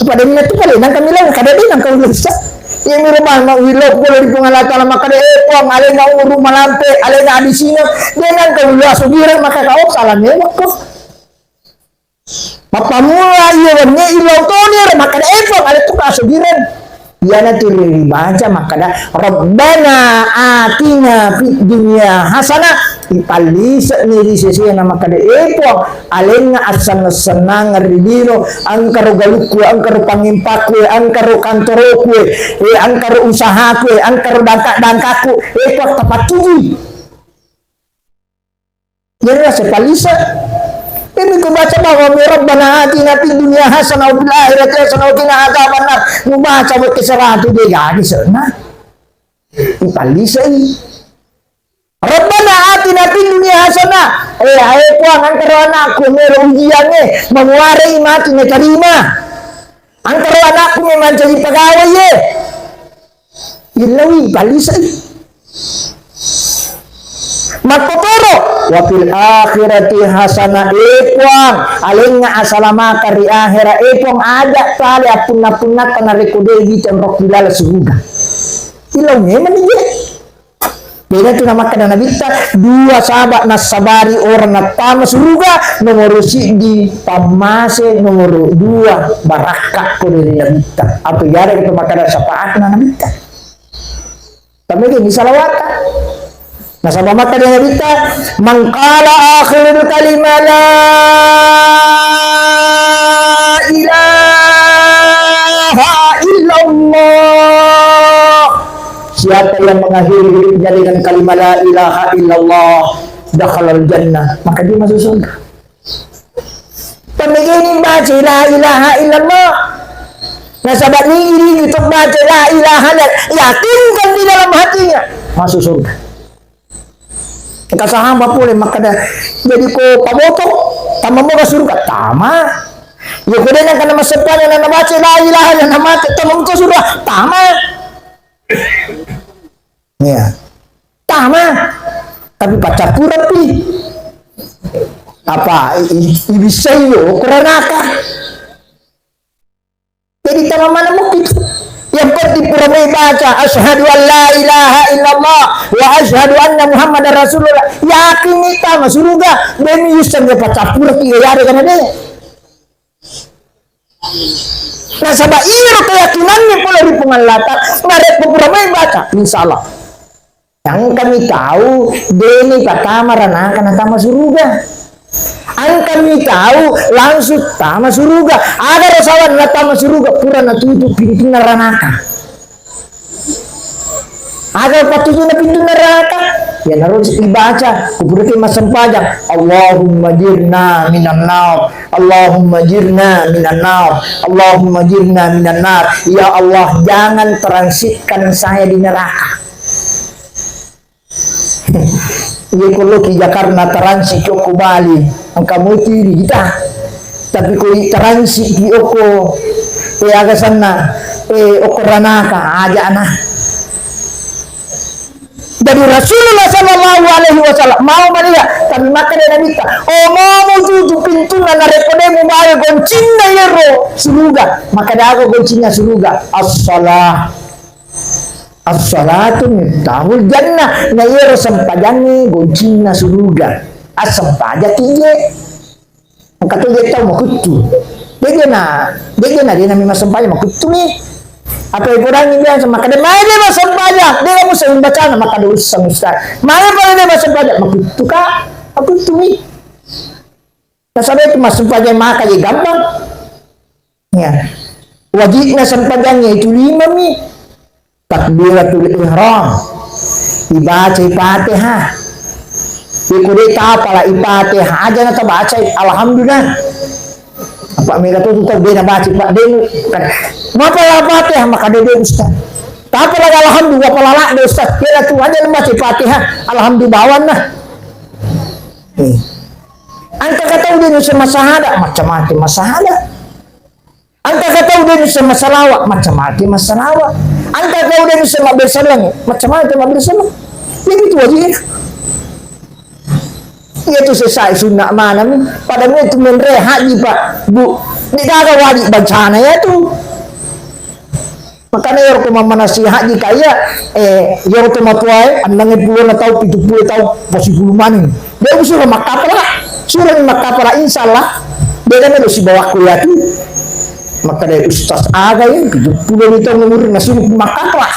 Pada minna tu pale nangka milo, kada de nangka ulo ustaz. Iya miro bang, mau wilo ko di Puang Allah Taala, makkeda, eh, Puang, alena umur malampe, alena adisina, de nangka ulo sugire, maka kau salah memang ko. Mappammula iya wenni illau toni ero makkeda, eh, Puang, ale tu kasugireng. Iyanatu ribaca makkeda, "Rabbana atina fid dunya hasanah." Ipallise'ni ri sesena makkeda, eh, Puang, alenna assenna-sennangeng ri lino, engkaro galukku, engkaro pangempakku, engkaro kantoroku, eh, engkaro usahaku, engkaro dangka-dangkaku, eh, Puang, tapattujui. Jadi rasa palisa. Ini ku baca bahwa, "Rabbana atina fid dunya hasanah wa fil akhirati hasanah wa qina adzabannar." Mu baca buat ke seratu dia jadi sana. Ipalisa ini. "Rabbana atina fid dunya hasanah." Eh, ayo Puang, engkaro anakku mero ujiannya, mamuare mati ne terima. Engkaro anakku memang jadi pegawai ye. Illaui, palisai. Makkotoro, "Wa fil akhirati hasanah." Eh, Puang, alenna asalamakang ri akhera. Eh, Puang, aja pale appunna-punnatta narekko de wita rokku dalam suruga. Illau memang ni je. Beda tu namakkeda Nabitta, dua sabab nassabari orang nattama suruga, nomoro siddi pammase, nomoro dua barakka ko dari Nabitta. Apa iyaro itu makkeda syafaatna Nabitta. Tapi ini salawata. Nasaba makkeda Nabitta, "Man qala akhirul kalima la ilaha illallah." Siapa yang mengakhiri hidupnya dengan kalimat la ilaha illallah, dakhalal jannah, maka dia masuk surga. Pemegeni baca la ilaha illallah. Nasaba ni iri itu baca la ilaha illallah, yakinkan di dalam hatinya, masuk surga. Engka sahabat pole makkeda, "Jadi ko paboto, tama moga surga?" Tama. Ya ko de nengka namaseppana na nabaca la ilaha illallah, namate, tama moga surga? Tama. Iya. Tama. Tapi paccappureppi. Apa i-, i-, ibissai yo ko ranaka. Jadi tama mana mukki tu. Yang penting pura mai baca, "Asyhadu an la ilaha illallah wa asyhadu anna Muhammadar Rasulullah." Yakin ni tama suruga, demi yusang ya paccappureppi ya, ya, karena de. Nasaba iyaro keyakinanna pole ri Puang Allah Taala, narekko pura mai baca, insya Allah. Yang kami tahu, deni patama ranaka natama suruga. Engkami tau langsung tama suruga. Aga ro sawanna tama suruga, pura natutup pintunna ranaka. Aga pattutuna pintu neraka? Iyanaro ibaca, ku puraki massempajang, "Allahumma jirna minan nar, Allahumma jirna minan nar, Allahumma jirna minan nar." Ya Allah, jangan transitkan saya di neraka. Iya, ko loki Jakarta, transit ki okko Bali, engka moti kita. Tapi ko transit ki okko, eh, aga sanna, eh, okko ranaka, aja ana. Jadi Rasulullah sallallahu alaihi wasallam mau malihat, tapi makkeda Nabitta, "Omo mututu pintunna, narekko de mubawa goncinna yero suruga." Makkeda aga goncinna suruga? As-salah. As-salatu miftahul jannah. Na yero sempajangnge goncinna suruga. Assempajaki je. Engka to je tau makuttu. De'je na, de'je na, de nami massempajang makuttu mi. Apa ipodangi biasa, makkeda, "Mai de massempajang, de musa bacana." Makkeda, "Usseng, Ustaz." "Mai pale de massempajang?" "Makuttu ka." Makuttu mi. Nasaba itu massempajang maka je gampang. Ya. Wajibna sempajangnge itu lima mi. Takbiratul ihram. Ibacai Fatihah. Iko de tapala i Fatihah, aja na tabacai, alhamdulillah. Apa mega tu tau de nabaca, Pak, de. Mapala Fatihah, makkeda de, Ustaz. Tapala alhamdulillah, pala la de, Ustaz. Kira tu aja nabaca Fatihah, alhamdulillah bawanna. Eh. Engka ka tau de nuseng massahada, macam-macam massahada. Engka ka tau de nuseng massalawa, macam-macam massalawa. Engka tau de nuseng mabbere selleng, macam-macam mabbere selleng. Jadi itu wajib. Iya tu sesai sunna maneng. Pada itu menre haji, Pak, Bu. De gaga wajib bacana ya tu. Makanya ero ko mammanasi haji kaya, eh, ero to matuae, enneng pulona tau, pitu pulo tau, posipulu maneng. De usuro makkapala, suroni makkapala, insya Allah. De na melo sibawakku ya tu. Makkeda ustaz aga ya, pitu pulo ni tau umur nasuro makkapala.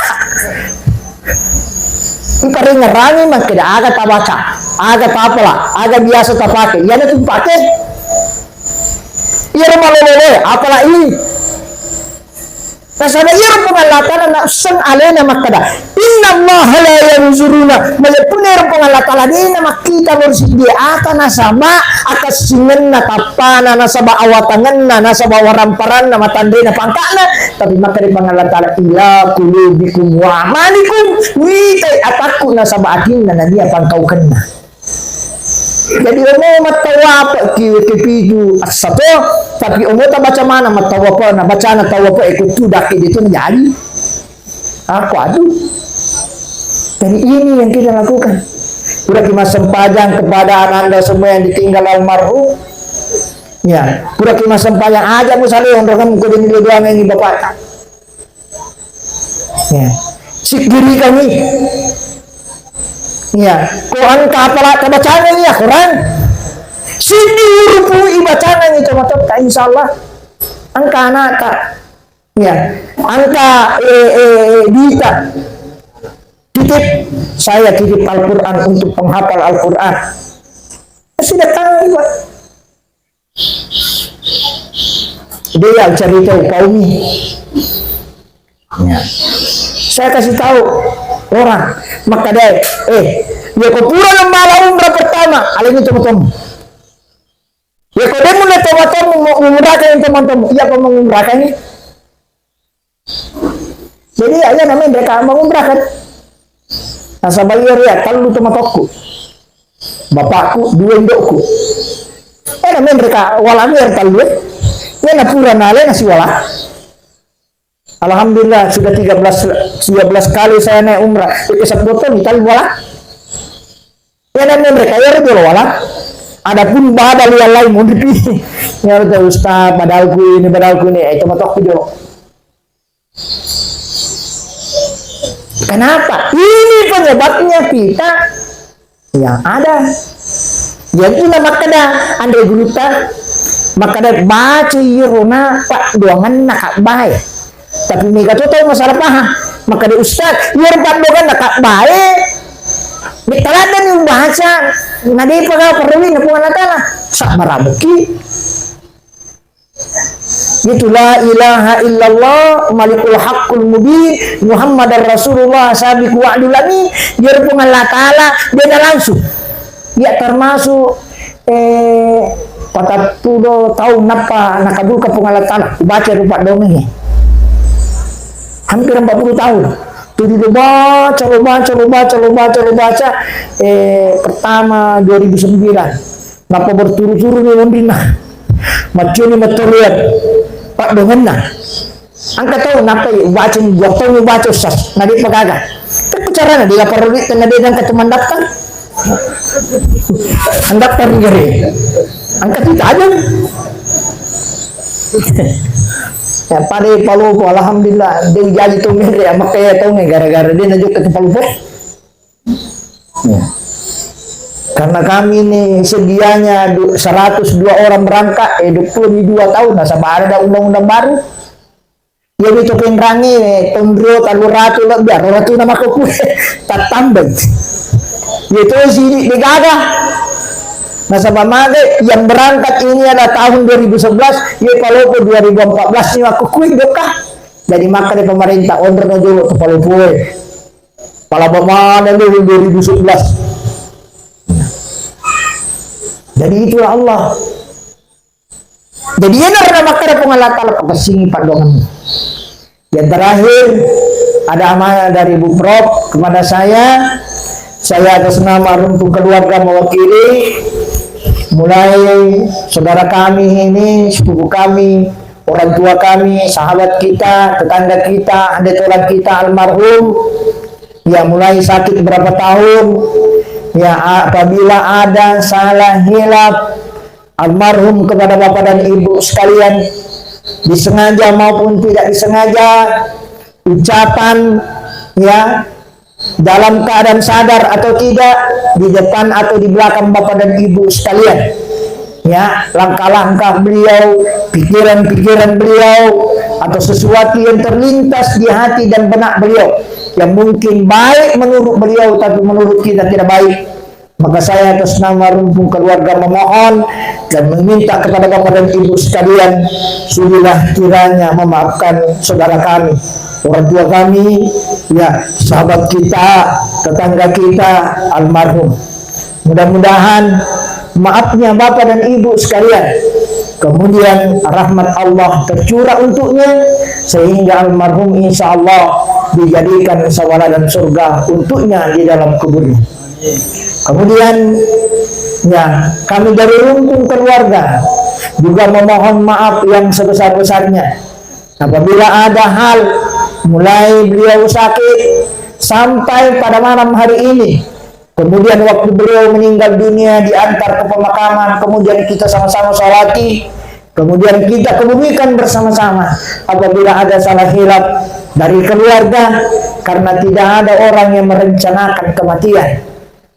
Iparengerangi makkeda aga tabaca, aga tapala, aga biasa tapake. Iyana tu pake. Iyaro malololoe, apala i. Nasaba iyaro Puang Allah Ta'ala nasseng alena makkeda, "Innallaha la yanzuruna," majeppuna ero Puang Allah Ta'ala de na makkita loro siddi ata nasaba akessingenna tappana, nasaba awatangenna, nasaba waramparanna, matanrena pangka'na, tapi makkeda Puang Allah Ta'ala, "Ila qulubikum wa amalikum," witai atakku nasaba atinna nania pangkaukenna. Jadi omo mattawape ki, ki pitu assato, tapi omo tabaca mana mattawape, na bacana tawape e kutu daki itu menjadi. Aku aduh. Jadi ini yang kita lakukan. Pura ki massempajang kepada ananda semua yang ditinggal almarhum. Ya, pura ki massempajang aja musalihun rokan ko demi doa ini bapak. Ya. Sikiri kami. Ya. Ko engka apala tabacana iya Quran. Siddi urupu ibacana ni tomatotta, insya Allah. Engka anakta. Ya. Engka, eh, eh, eh, duita. Titip. Saya titip Al-Quran untuk penghafal Al-Quran. Sudah tahu, Pak. Dia cerita upaumi. Ya. Saya kasih tahu orang, makkeda, eh, ya ko pura mala umrah pertama, alengi tomatomu. Ya ko demu na tomatomu mau umrahkan tomatomu, iya ko mau umrahkan ini. Jadi, iya, iya, namanya mereka mau umrah, kan? Nasaba iya, iya, tellu tomatokku. Bapakku, dua indokku. Eh, namanya mereka wala mi iya tellu, eh. Iya, na pura nale nasi wala. Alhamdulillah, sudah tiga belas, tiga belas kali saya naik umrah. Itu sebotol, tellu wala. Iya, namanya mereka, iya, dua wala. Adapun badal yang lain, mau dipi. Ya, udah, Ustaz, badalku ini, badalku ini. Eh, tomatokku, Jo. Kenapa? Ini penyebabnya kita yang ada. Jadi na makkeda anre gurutta, makkeda baca iyaro na paddoangenna Ka'bae. Tapi mega to tau masalah paham. Makkeda, "Ustaz, iyaro paddoangenna Ka'bae, metta laddani ubaca." Na depa ga parelluinna Puang Allah Ta'ala. Sabbara mukki. Itu la ilaha illallah malikul haqqul mubin Muhammadar Rasulullah sabiqu wa'dul amin. Iyaro Puang Allah Ta'ala de na langsung. Iya termasuk, eh, patattudo taung nappa nakabulka Puang Allah Ta'ala. Ubaca rupa dongeng. Hampir empat puluh tahun. Tudu lo baca, lo baca, lo baca, lo baca, lo baca. Eh, pertama dua ribu sembilan. Nappa berturut-turut ni monrinna. Maccioni matteruan. Pak dongenna. Engka tau nappa ubaca ni, dua tahun ubaca, Ustaz. Na depa gaga. Tapi carana dia parellu duit, karena dia angka teman daftar. Daftar ni gare. Angka tu tajam. Ya, pada palopo, alhamdulillah, de jadi tu mere, makanya tau ni gara-gara de na jokka tu palopo. Ya. Karena kami ini sedianya du-, seratus dua orang berangkat, eh, dua puluh dua tahun, nasaba ada undang-undang baru. Iya, itu penrangi, tonrio, tellu ratu lebbi, arua ratu nama ko kue, tattambeng. Iya, itu sini degaga. Nasaba mage yang berangkat ini adalah tahun dua ribu sebelas, iya, palopo dua ribu empat belas ni aku kue doka. Jadi maka di pemerintah, onro no jolo tu palopo e. Pala bamana dulu dua ribu sebelas. Jadi itulah Allah. Jadi, iya nara makkeda Puang Allah Ta'ala, pakessingi paddoangemmu. Yang terakhir, ada amanah dari Bu Prof kepada saya. Saya atas nama Rumpung Keluarga mewakili, mulai saudara kami ini, sepupu kami, orang tua kami, sahabat kita, tetangga kita, ande tolang kita almarhum, ya, mulai sakit berapa tahun, ya, apabila ada salah hilaf almarhum kepada Bapak dan Ibu sekalian, disengaja maupun tidak disengaja, ucapan, ya, dalam keadaan sadar atau tidak, di depan atau di belakang Bapak dan Ibu sekalian. Ya, langkah-langkah beliau, pikiran-pikiran beliau, atau sesuatu yang terlintas di hati dan benak beliau yang mungkin baik menurut beliau, tapi menurut kita tidak baik, maka saya atas nama Rumpung Keluarga memohon dan meminta kepada Bapak dan Ibu sekalian, sudilah kiranya memaafkan saudara kami, orang tua kami, ya, sahabat kita, tetangga kita, almarhum. Mudah-mudahan maafnya Bapak dan Ibu sekalian, kemudian rahmat Allah tercurah untuknya, sehingga almarhum insya Allah dijadikan sawala dan surga untuknya di dalam kuburnya. Kemudian, ya, kami dari Rumpung Keluarga juga memohon maaf yang sebesar-besarnya apabila ada hal mulai beliau sakit sampai pada malam hari ini. Kemudian waktu beliau meninggal dunia, diantar ke pemakaman, kemudian kita sama-sama salati, kemudian kita kebumikan bersama-sama. Apabila ada salah hilaf dari keluarga, karena tidak ada orang yang merencanakan kematian.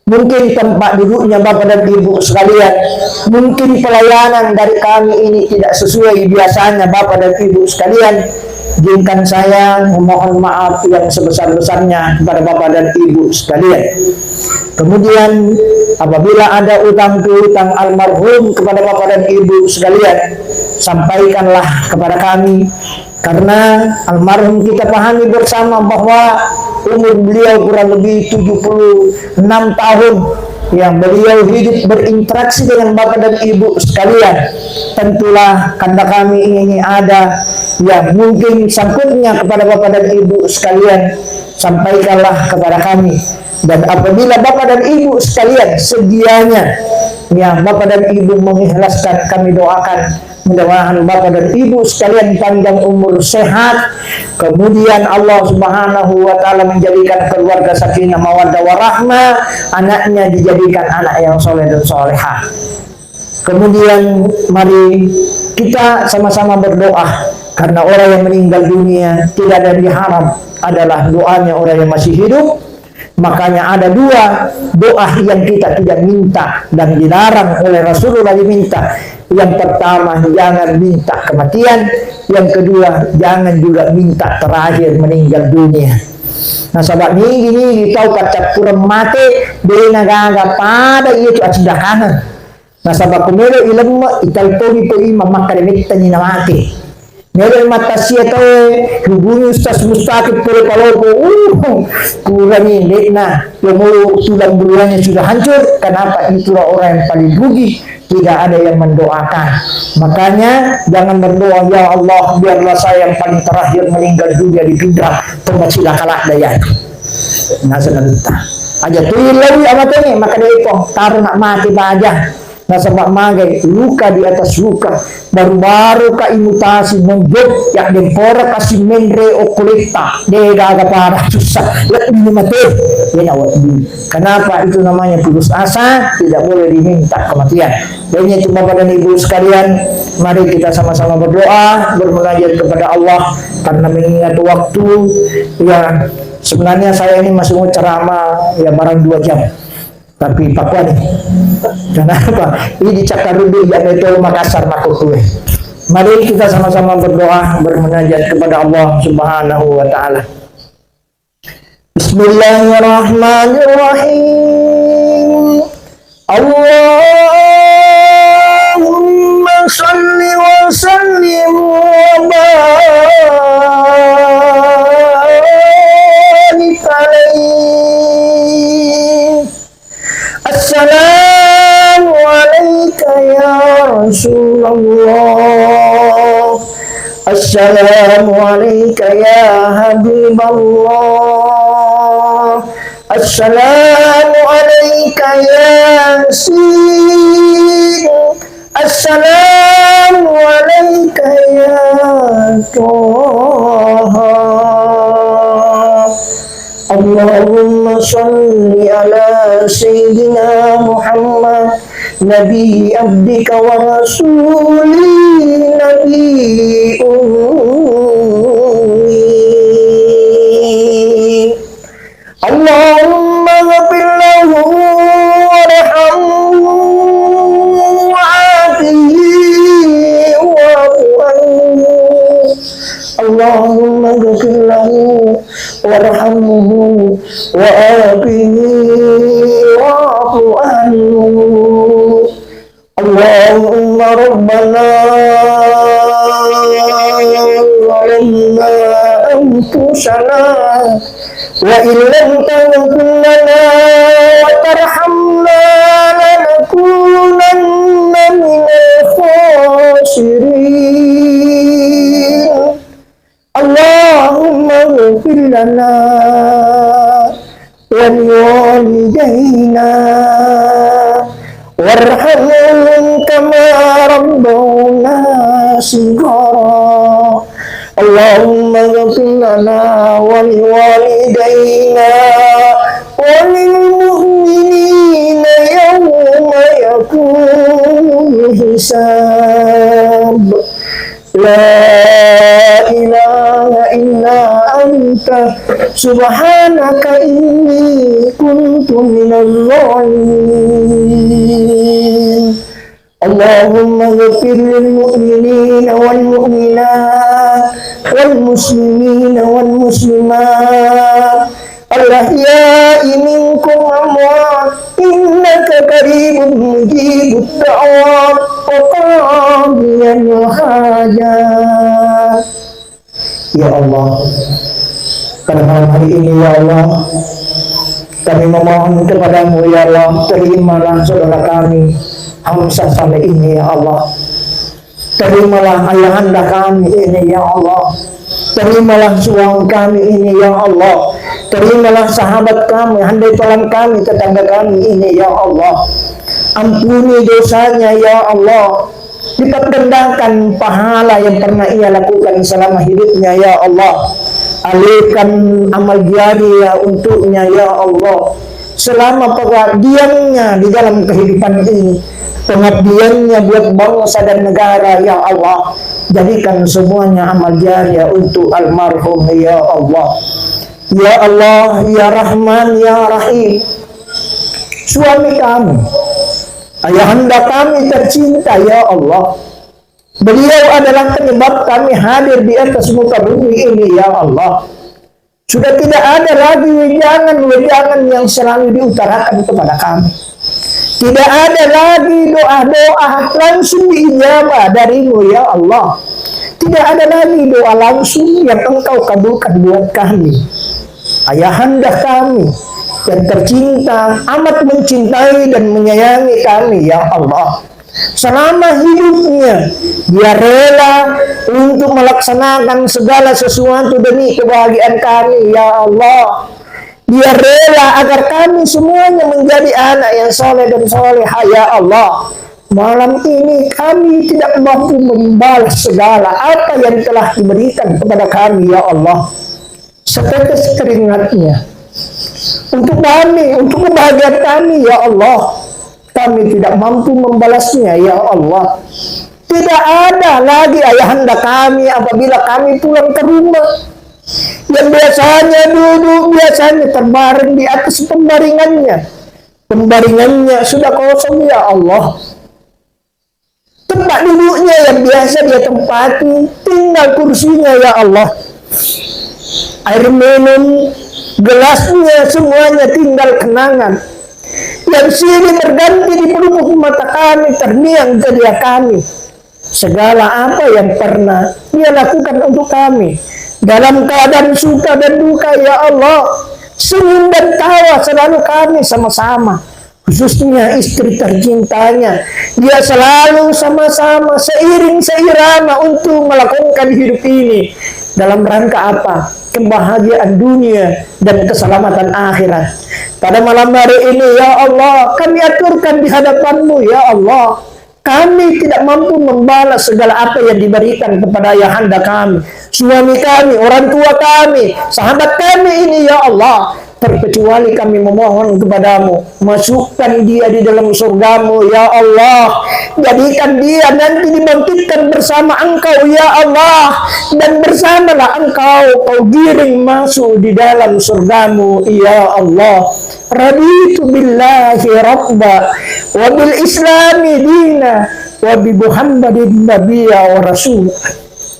Mungkin tempat duduknya Bapak dan Ibu sekalian, mungkin pelayanan dari kami ini tidak sesuai biasanya Bapak dan Ibu sekalian, izinkan saya memohon maaf yang sebesar-besarnya kepada Bapak dan Ibu sekalian. Kemudian, apabila ada utang piutang almarhum kepada Bapak dan Ibu sekalian, sampaikanlah kepada kami, karena almarhum kita pahami bersama bahwa umur beliau kurang lebih tujuh puluh enam tahun, yang beliau hidup berinteraksi dengan Bapak dan Ibu sekalian. Tentulah karena kami ini ada yang mungkin sangkutnya kepada Bapak dan Ibu sekalian, sampaikanlah kepada kami. Dan apabila Bapak dan Ibu sekalian sedianya, ya, Bapak dan Ibu mengikhlaskan, kami doakan mudah-mudahan Bapak dan Ibu sekalian panjang umur sehat, kemudian Allah Subhanahu wa Ta'ala menjadikan keluarga sakinah mawaddah warahmah, anaknya dijadikan anak yang soleh dan solehah. Kemudian mari kita sama-sama berdoa, karena orang yang meninggal dunia tidak ada yang diharap, adalah doanya orang yang masih hidup. Makanya ada dua doa yang kita tidak minta dan dilarang oleh Rasulullah diminta. Yang pertama, jangan minta kematian. Yang kedua, jangan juga minta terakhir meninggal dunia. Nasaba nigi-nigi tau paccappureng mate, de' nagaga pada iya tu accidakangeng. Nasaba ko melo i lemme, italponi to imang makkeda mettani namate. Melo i mattasia tauwe, hubungi Ustaz Mustaqim pole palopo, uh, kurani de'na, lomo tulang belulannya sudah hancur, kenapa itulah orang yang paling rugi, tidak ada yang mendoakan. Makanya jangan berdoa, "Ya Allah, biarlah saya yang paling terakhir meninggal dunia di Pinrang, tempat cilaka ladda ya." Nasaba aja tu ilawi amatene, maka dia itu, taruh nak mati baja. Nasaba magai luka di atas luka, baru-baru ka imutasi menjok, ya dempora kasi menre okkoletta, de gaga pada susah, lebih ni mate, ya na wedding. Kenapa itu namanya putus asa? Tidak boleh diminta kematian. Dan itu Bapak dan Ibu sekalian, mari kita sama-sama berdoa, bermunajat kepada Allah, karena mengingat waktu, ya, sebenarnya saya ini masih mau ceramah, ya, barang dua jam. Tapi pakuani. Kenapa? Ini cakkaruddu iya metolo Makassar makkukue. Mari kita sama-sama berdoa, bermunajat kepada Allah Subhanahu wa Ta'ala. Bismillahirrahmanirrahim. Allahumma salli wa sallim wa barik alaihi. Assalamu alaika ya Rasulullah. Assalamu alaika ya Habiballah. Assalamu alaika Yasin. Assalamu alaika ya Toha. Allahumma salli ala Sayyidina Muhammad, Nabi abdika wa rasuli, Nabi ummi. Allahumma ghfir lahu warhamhu wa'afihi wa'fu anhu. Allahumma ghfir lahu warhamhu wa'afihi wa'fu anhu. اللهم ربنا ظلمنا أنفسنا وإن لم تغفر لنا وترحمنا لنكونن من الخاسرين. اللهم اغفر لنا ولوالدينا وارحمهم كما ربونا صغارا. اللهم اغفر لنا ولوالدينا وللمؤمنين يوم يقوم الحساب. La ilaha illa anta subhanaka inni kuntu minaz zalimin. Allahumma ighfir lil mu'minina wal mu'minat wal muslimina wal muslimat الأحياء منكم والأموات إنك قريب مجيب الدعوات وقاضي الحاجات. Ya Allah, pada malam hari ini, ya Allah, kami memohon kepadamu, ya Allah, terimalah saudara kami, Hamzah Saleh ini, ya Allah. Terimalah ayahanda kami ini, ya Allah. Terimalah suami kami ini, ya Allah. Terimalah sahabat kami, handai tolan kami, tetangga kami ini, ya Allah. Ampuni dosanya, ya Allah. Lipat gandakan pahala yang pernah ia lakukan selama hidupnya, ya Allah. Alihkan amal jariah untuknya, ya Allah. Selama pengabdiannya di dalam kehidupan ini, pengabdiannya buat bangsa dan negara, ya Allah, jadikan semuanya amal jariah untuk almarhum, ya Allah. Ya Allah, ya Rahman, ya Rahim, suami kami, ayahanda kami tercinta, ya Allah, beliau adalah penyebab kami hadir di atas muka bumi ini, ya Allah. Sudah tidak ada lagi wejangan-wejangan yang selalu diutarakan kepada kami. Tidak ada lagi doa-doa langsung diijabah darimu, ya Allah. Tidak ada lagi doa langsung yang Engkau kabulkan buat kami. Ayahanda kami yang tercinta, amat mencintai dan menyayangi kami, ya Allah. Selama hidupnya, dia rela untuk melaksanakan segala sesuatu demi kebahagiaan kami, ya Allah. Dia rela agar kami semuanya menjadi anak yang soleh dan solehah, ya Allah. Malam ini kami tidak mampu membalas segala apa yang telah diberikan kepada kami, ya Allah. Setetes keringatnya untuk kami, untuk kebahagiaan kami, ya Allah. Kami tidak mampu membalasnya, ya Allah. Tidak ada lagi ayahanda kami apabila kami pulang ke rumah. Yang biasanya duduk, biasanya terbaring di atas pembaringannya. Pembaringannya sudah kosong, ya Allah. Tempat duduknya yang biasa dia tempati, tinggal kursinya, ya Allah. Air minum, gelasnya, semuanya tinggal kenangan. Yang silih berganti di pelupuk mata kami, terngiang telinga kami. Segala apa yang pernah dia lakukan untuk kami, dalam keadaan suka dan duka, ya Allah, senyum dan tawa selalu kami sama-sama. Khususnya istri tercintanya, dia selalu sama-sama seiring seirama untuk melakukan hidup ini. Dalam rangka apa? Kebahagiaan dunia dan keselamatan akhirat. Pada malam hari ini, ya Allah, kami aturkan di hadapan-Mu, ya Allah. Kami tidak mampu membalas segala apa yang diberikan kepada ayahanda kami, suami kami, orang tua kami, sahabat kami ini, ya Allah. Terkecuali kami memohon kepada-Mu, masukkan dia di dalam surga-Mu, ya Allah. Jadikan dia nanti dibangkitkan bersama Engkau, ya Allah. Dan bersamalah Engkau, Kau giring masuk di dalam surga-Mu, ya Allah. Raditu billahi rabba, wa bil islami dina, wa bi Muhammadin nabiyya wa rasul.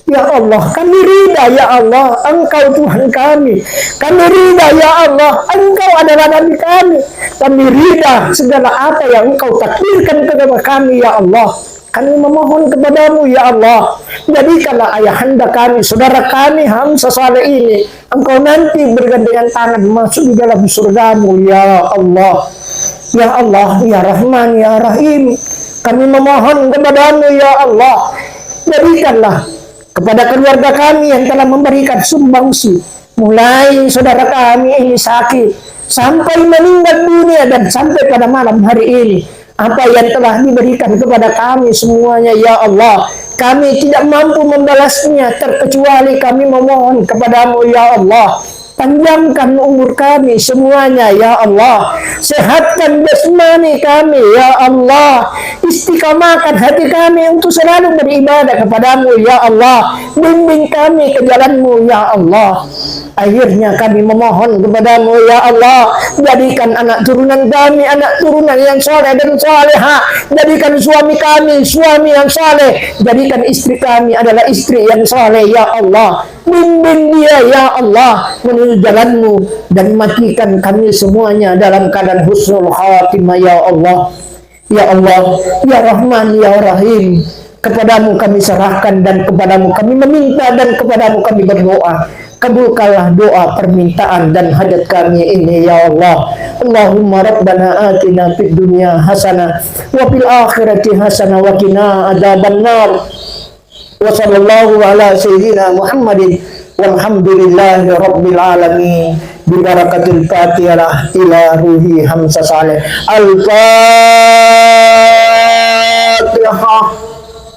Ya Allah, kami ridha, ya Allah, Engkau Tuhan kami. Kami ridha, ya Allah, Engkau adalah Nabi kami. Kami ridha segala apa yang Engkau takdirkan kepada kami, ya Allah. Kami memohon kepada-Mu, ya Allah, jadikanlah ayahanda kami, saudara kami, Hamsa Saleh ini, Engkau nanti bergandengan tangan masuk di dalam surga-Mu, ya Allah. Ya Allah, ya Rahman, ya Rahim, kami memohon kepada-Mu, ya Allah, jadikanlah kepada keluarga kami yang telah memberikan sumbangsi, mulai saudara kami ini sakit, sampai meninggal dunia, dan sampai pada malam hari ini, apa yang telah diberikan kepada kami semuanya, ya Allah, kami tidak mampu membalasnya, terkecuali kami memohon kepada-Mu, ya Allah. Panjangkan umur kami semuanya, ya Allah. Sehatkan jasmani kami, ya Allah. Istiqamahkan hati kami untuk selalu beribadah kepada-Mu, ya Allah. Bimbing kami ke jalan-Mu, ya Allah. Akhirnya kami memohon kepada-Mu, ya Allah. Jadikan anak turunan kami anak turunan yang soleh dan soleha. Jadikan suami kami suami yang soleh. Jadikan istri kami adalah istri yang soleh, ya Allah. Bimbing dia, ya Allah, menuju jalan-Mu, dan matikan kami semuanya dalam keadaan husnul khatimah, ya Allah. Ya Allah, ya Rahman, ya Rahim, kepada-Mu kami serahkan dan kepada-Mu kami meminta dan kepada-Mu kami berdoa. Kabulkanlah doa, permintaan, dan hajat kami ini, ya Allah. Allahumma rabbana atina fid dunya hasanah wa fil akhirati hasanah wa qina adzabannar. Wa sallallahu ala sayyidina Muhammadin walhamdulillahi rabbil alamin. Bi barakatil Fatihah ila ruhi Hamsa Saleh. Al-Fatihah.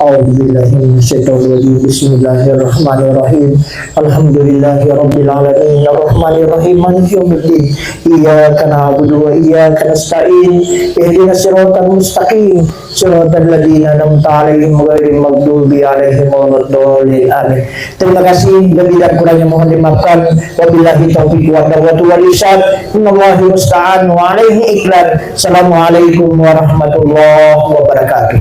A'udzubillahi minasyaitonirrajim. Bismillahirrahmanirrahim. Alhamdulillahi rabbil alamin. Arrahmanirrahim. Maliki yaumiddin. Iyyaka na'budu wa iyyaka nasta'in. Ihdinas siratal mustaqim. Siratal ladzina an'amta 'alaihim ghairil maghdubi 'alaihim waladdallin. Amin. Terima kasih, lebih dan kurangnya mohon dimaafkan. Wabillahi taufiq wal hidayah. Innallahi musta'an wa alaihi iklan. Assalamualaikum warahmatullahi wabarakatuh.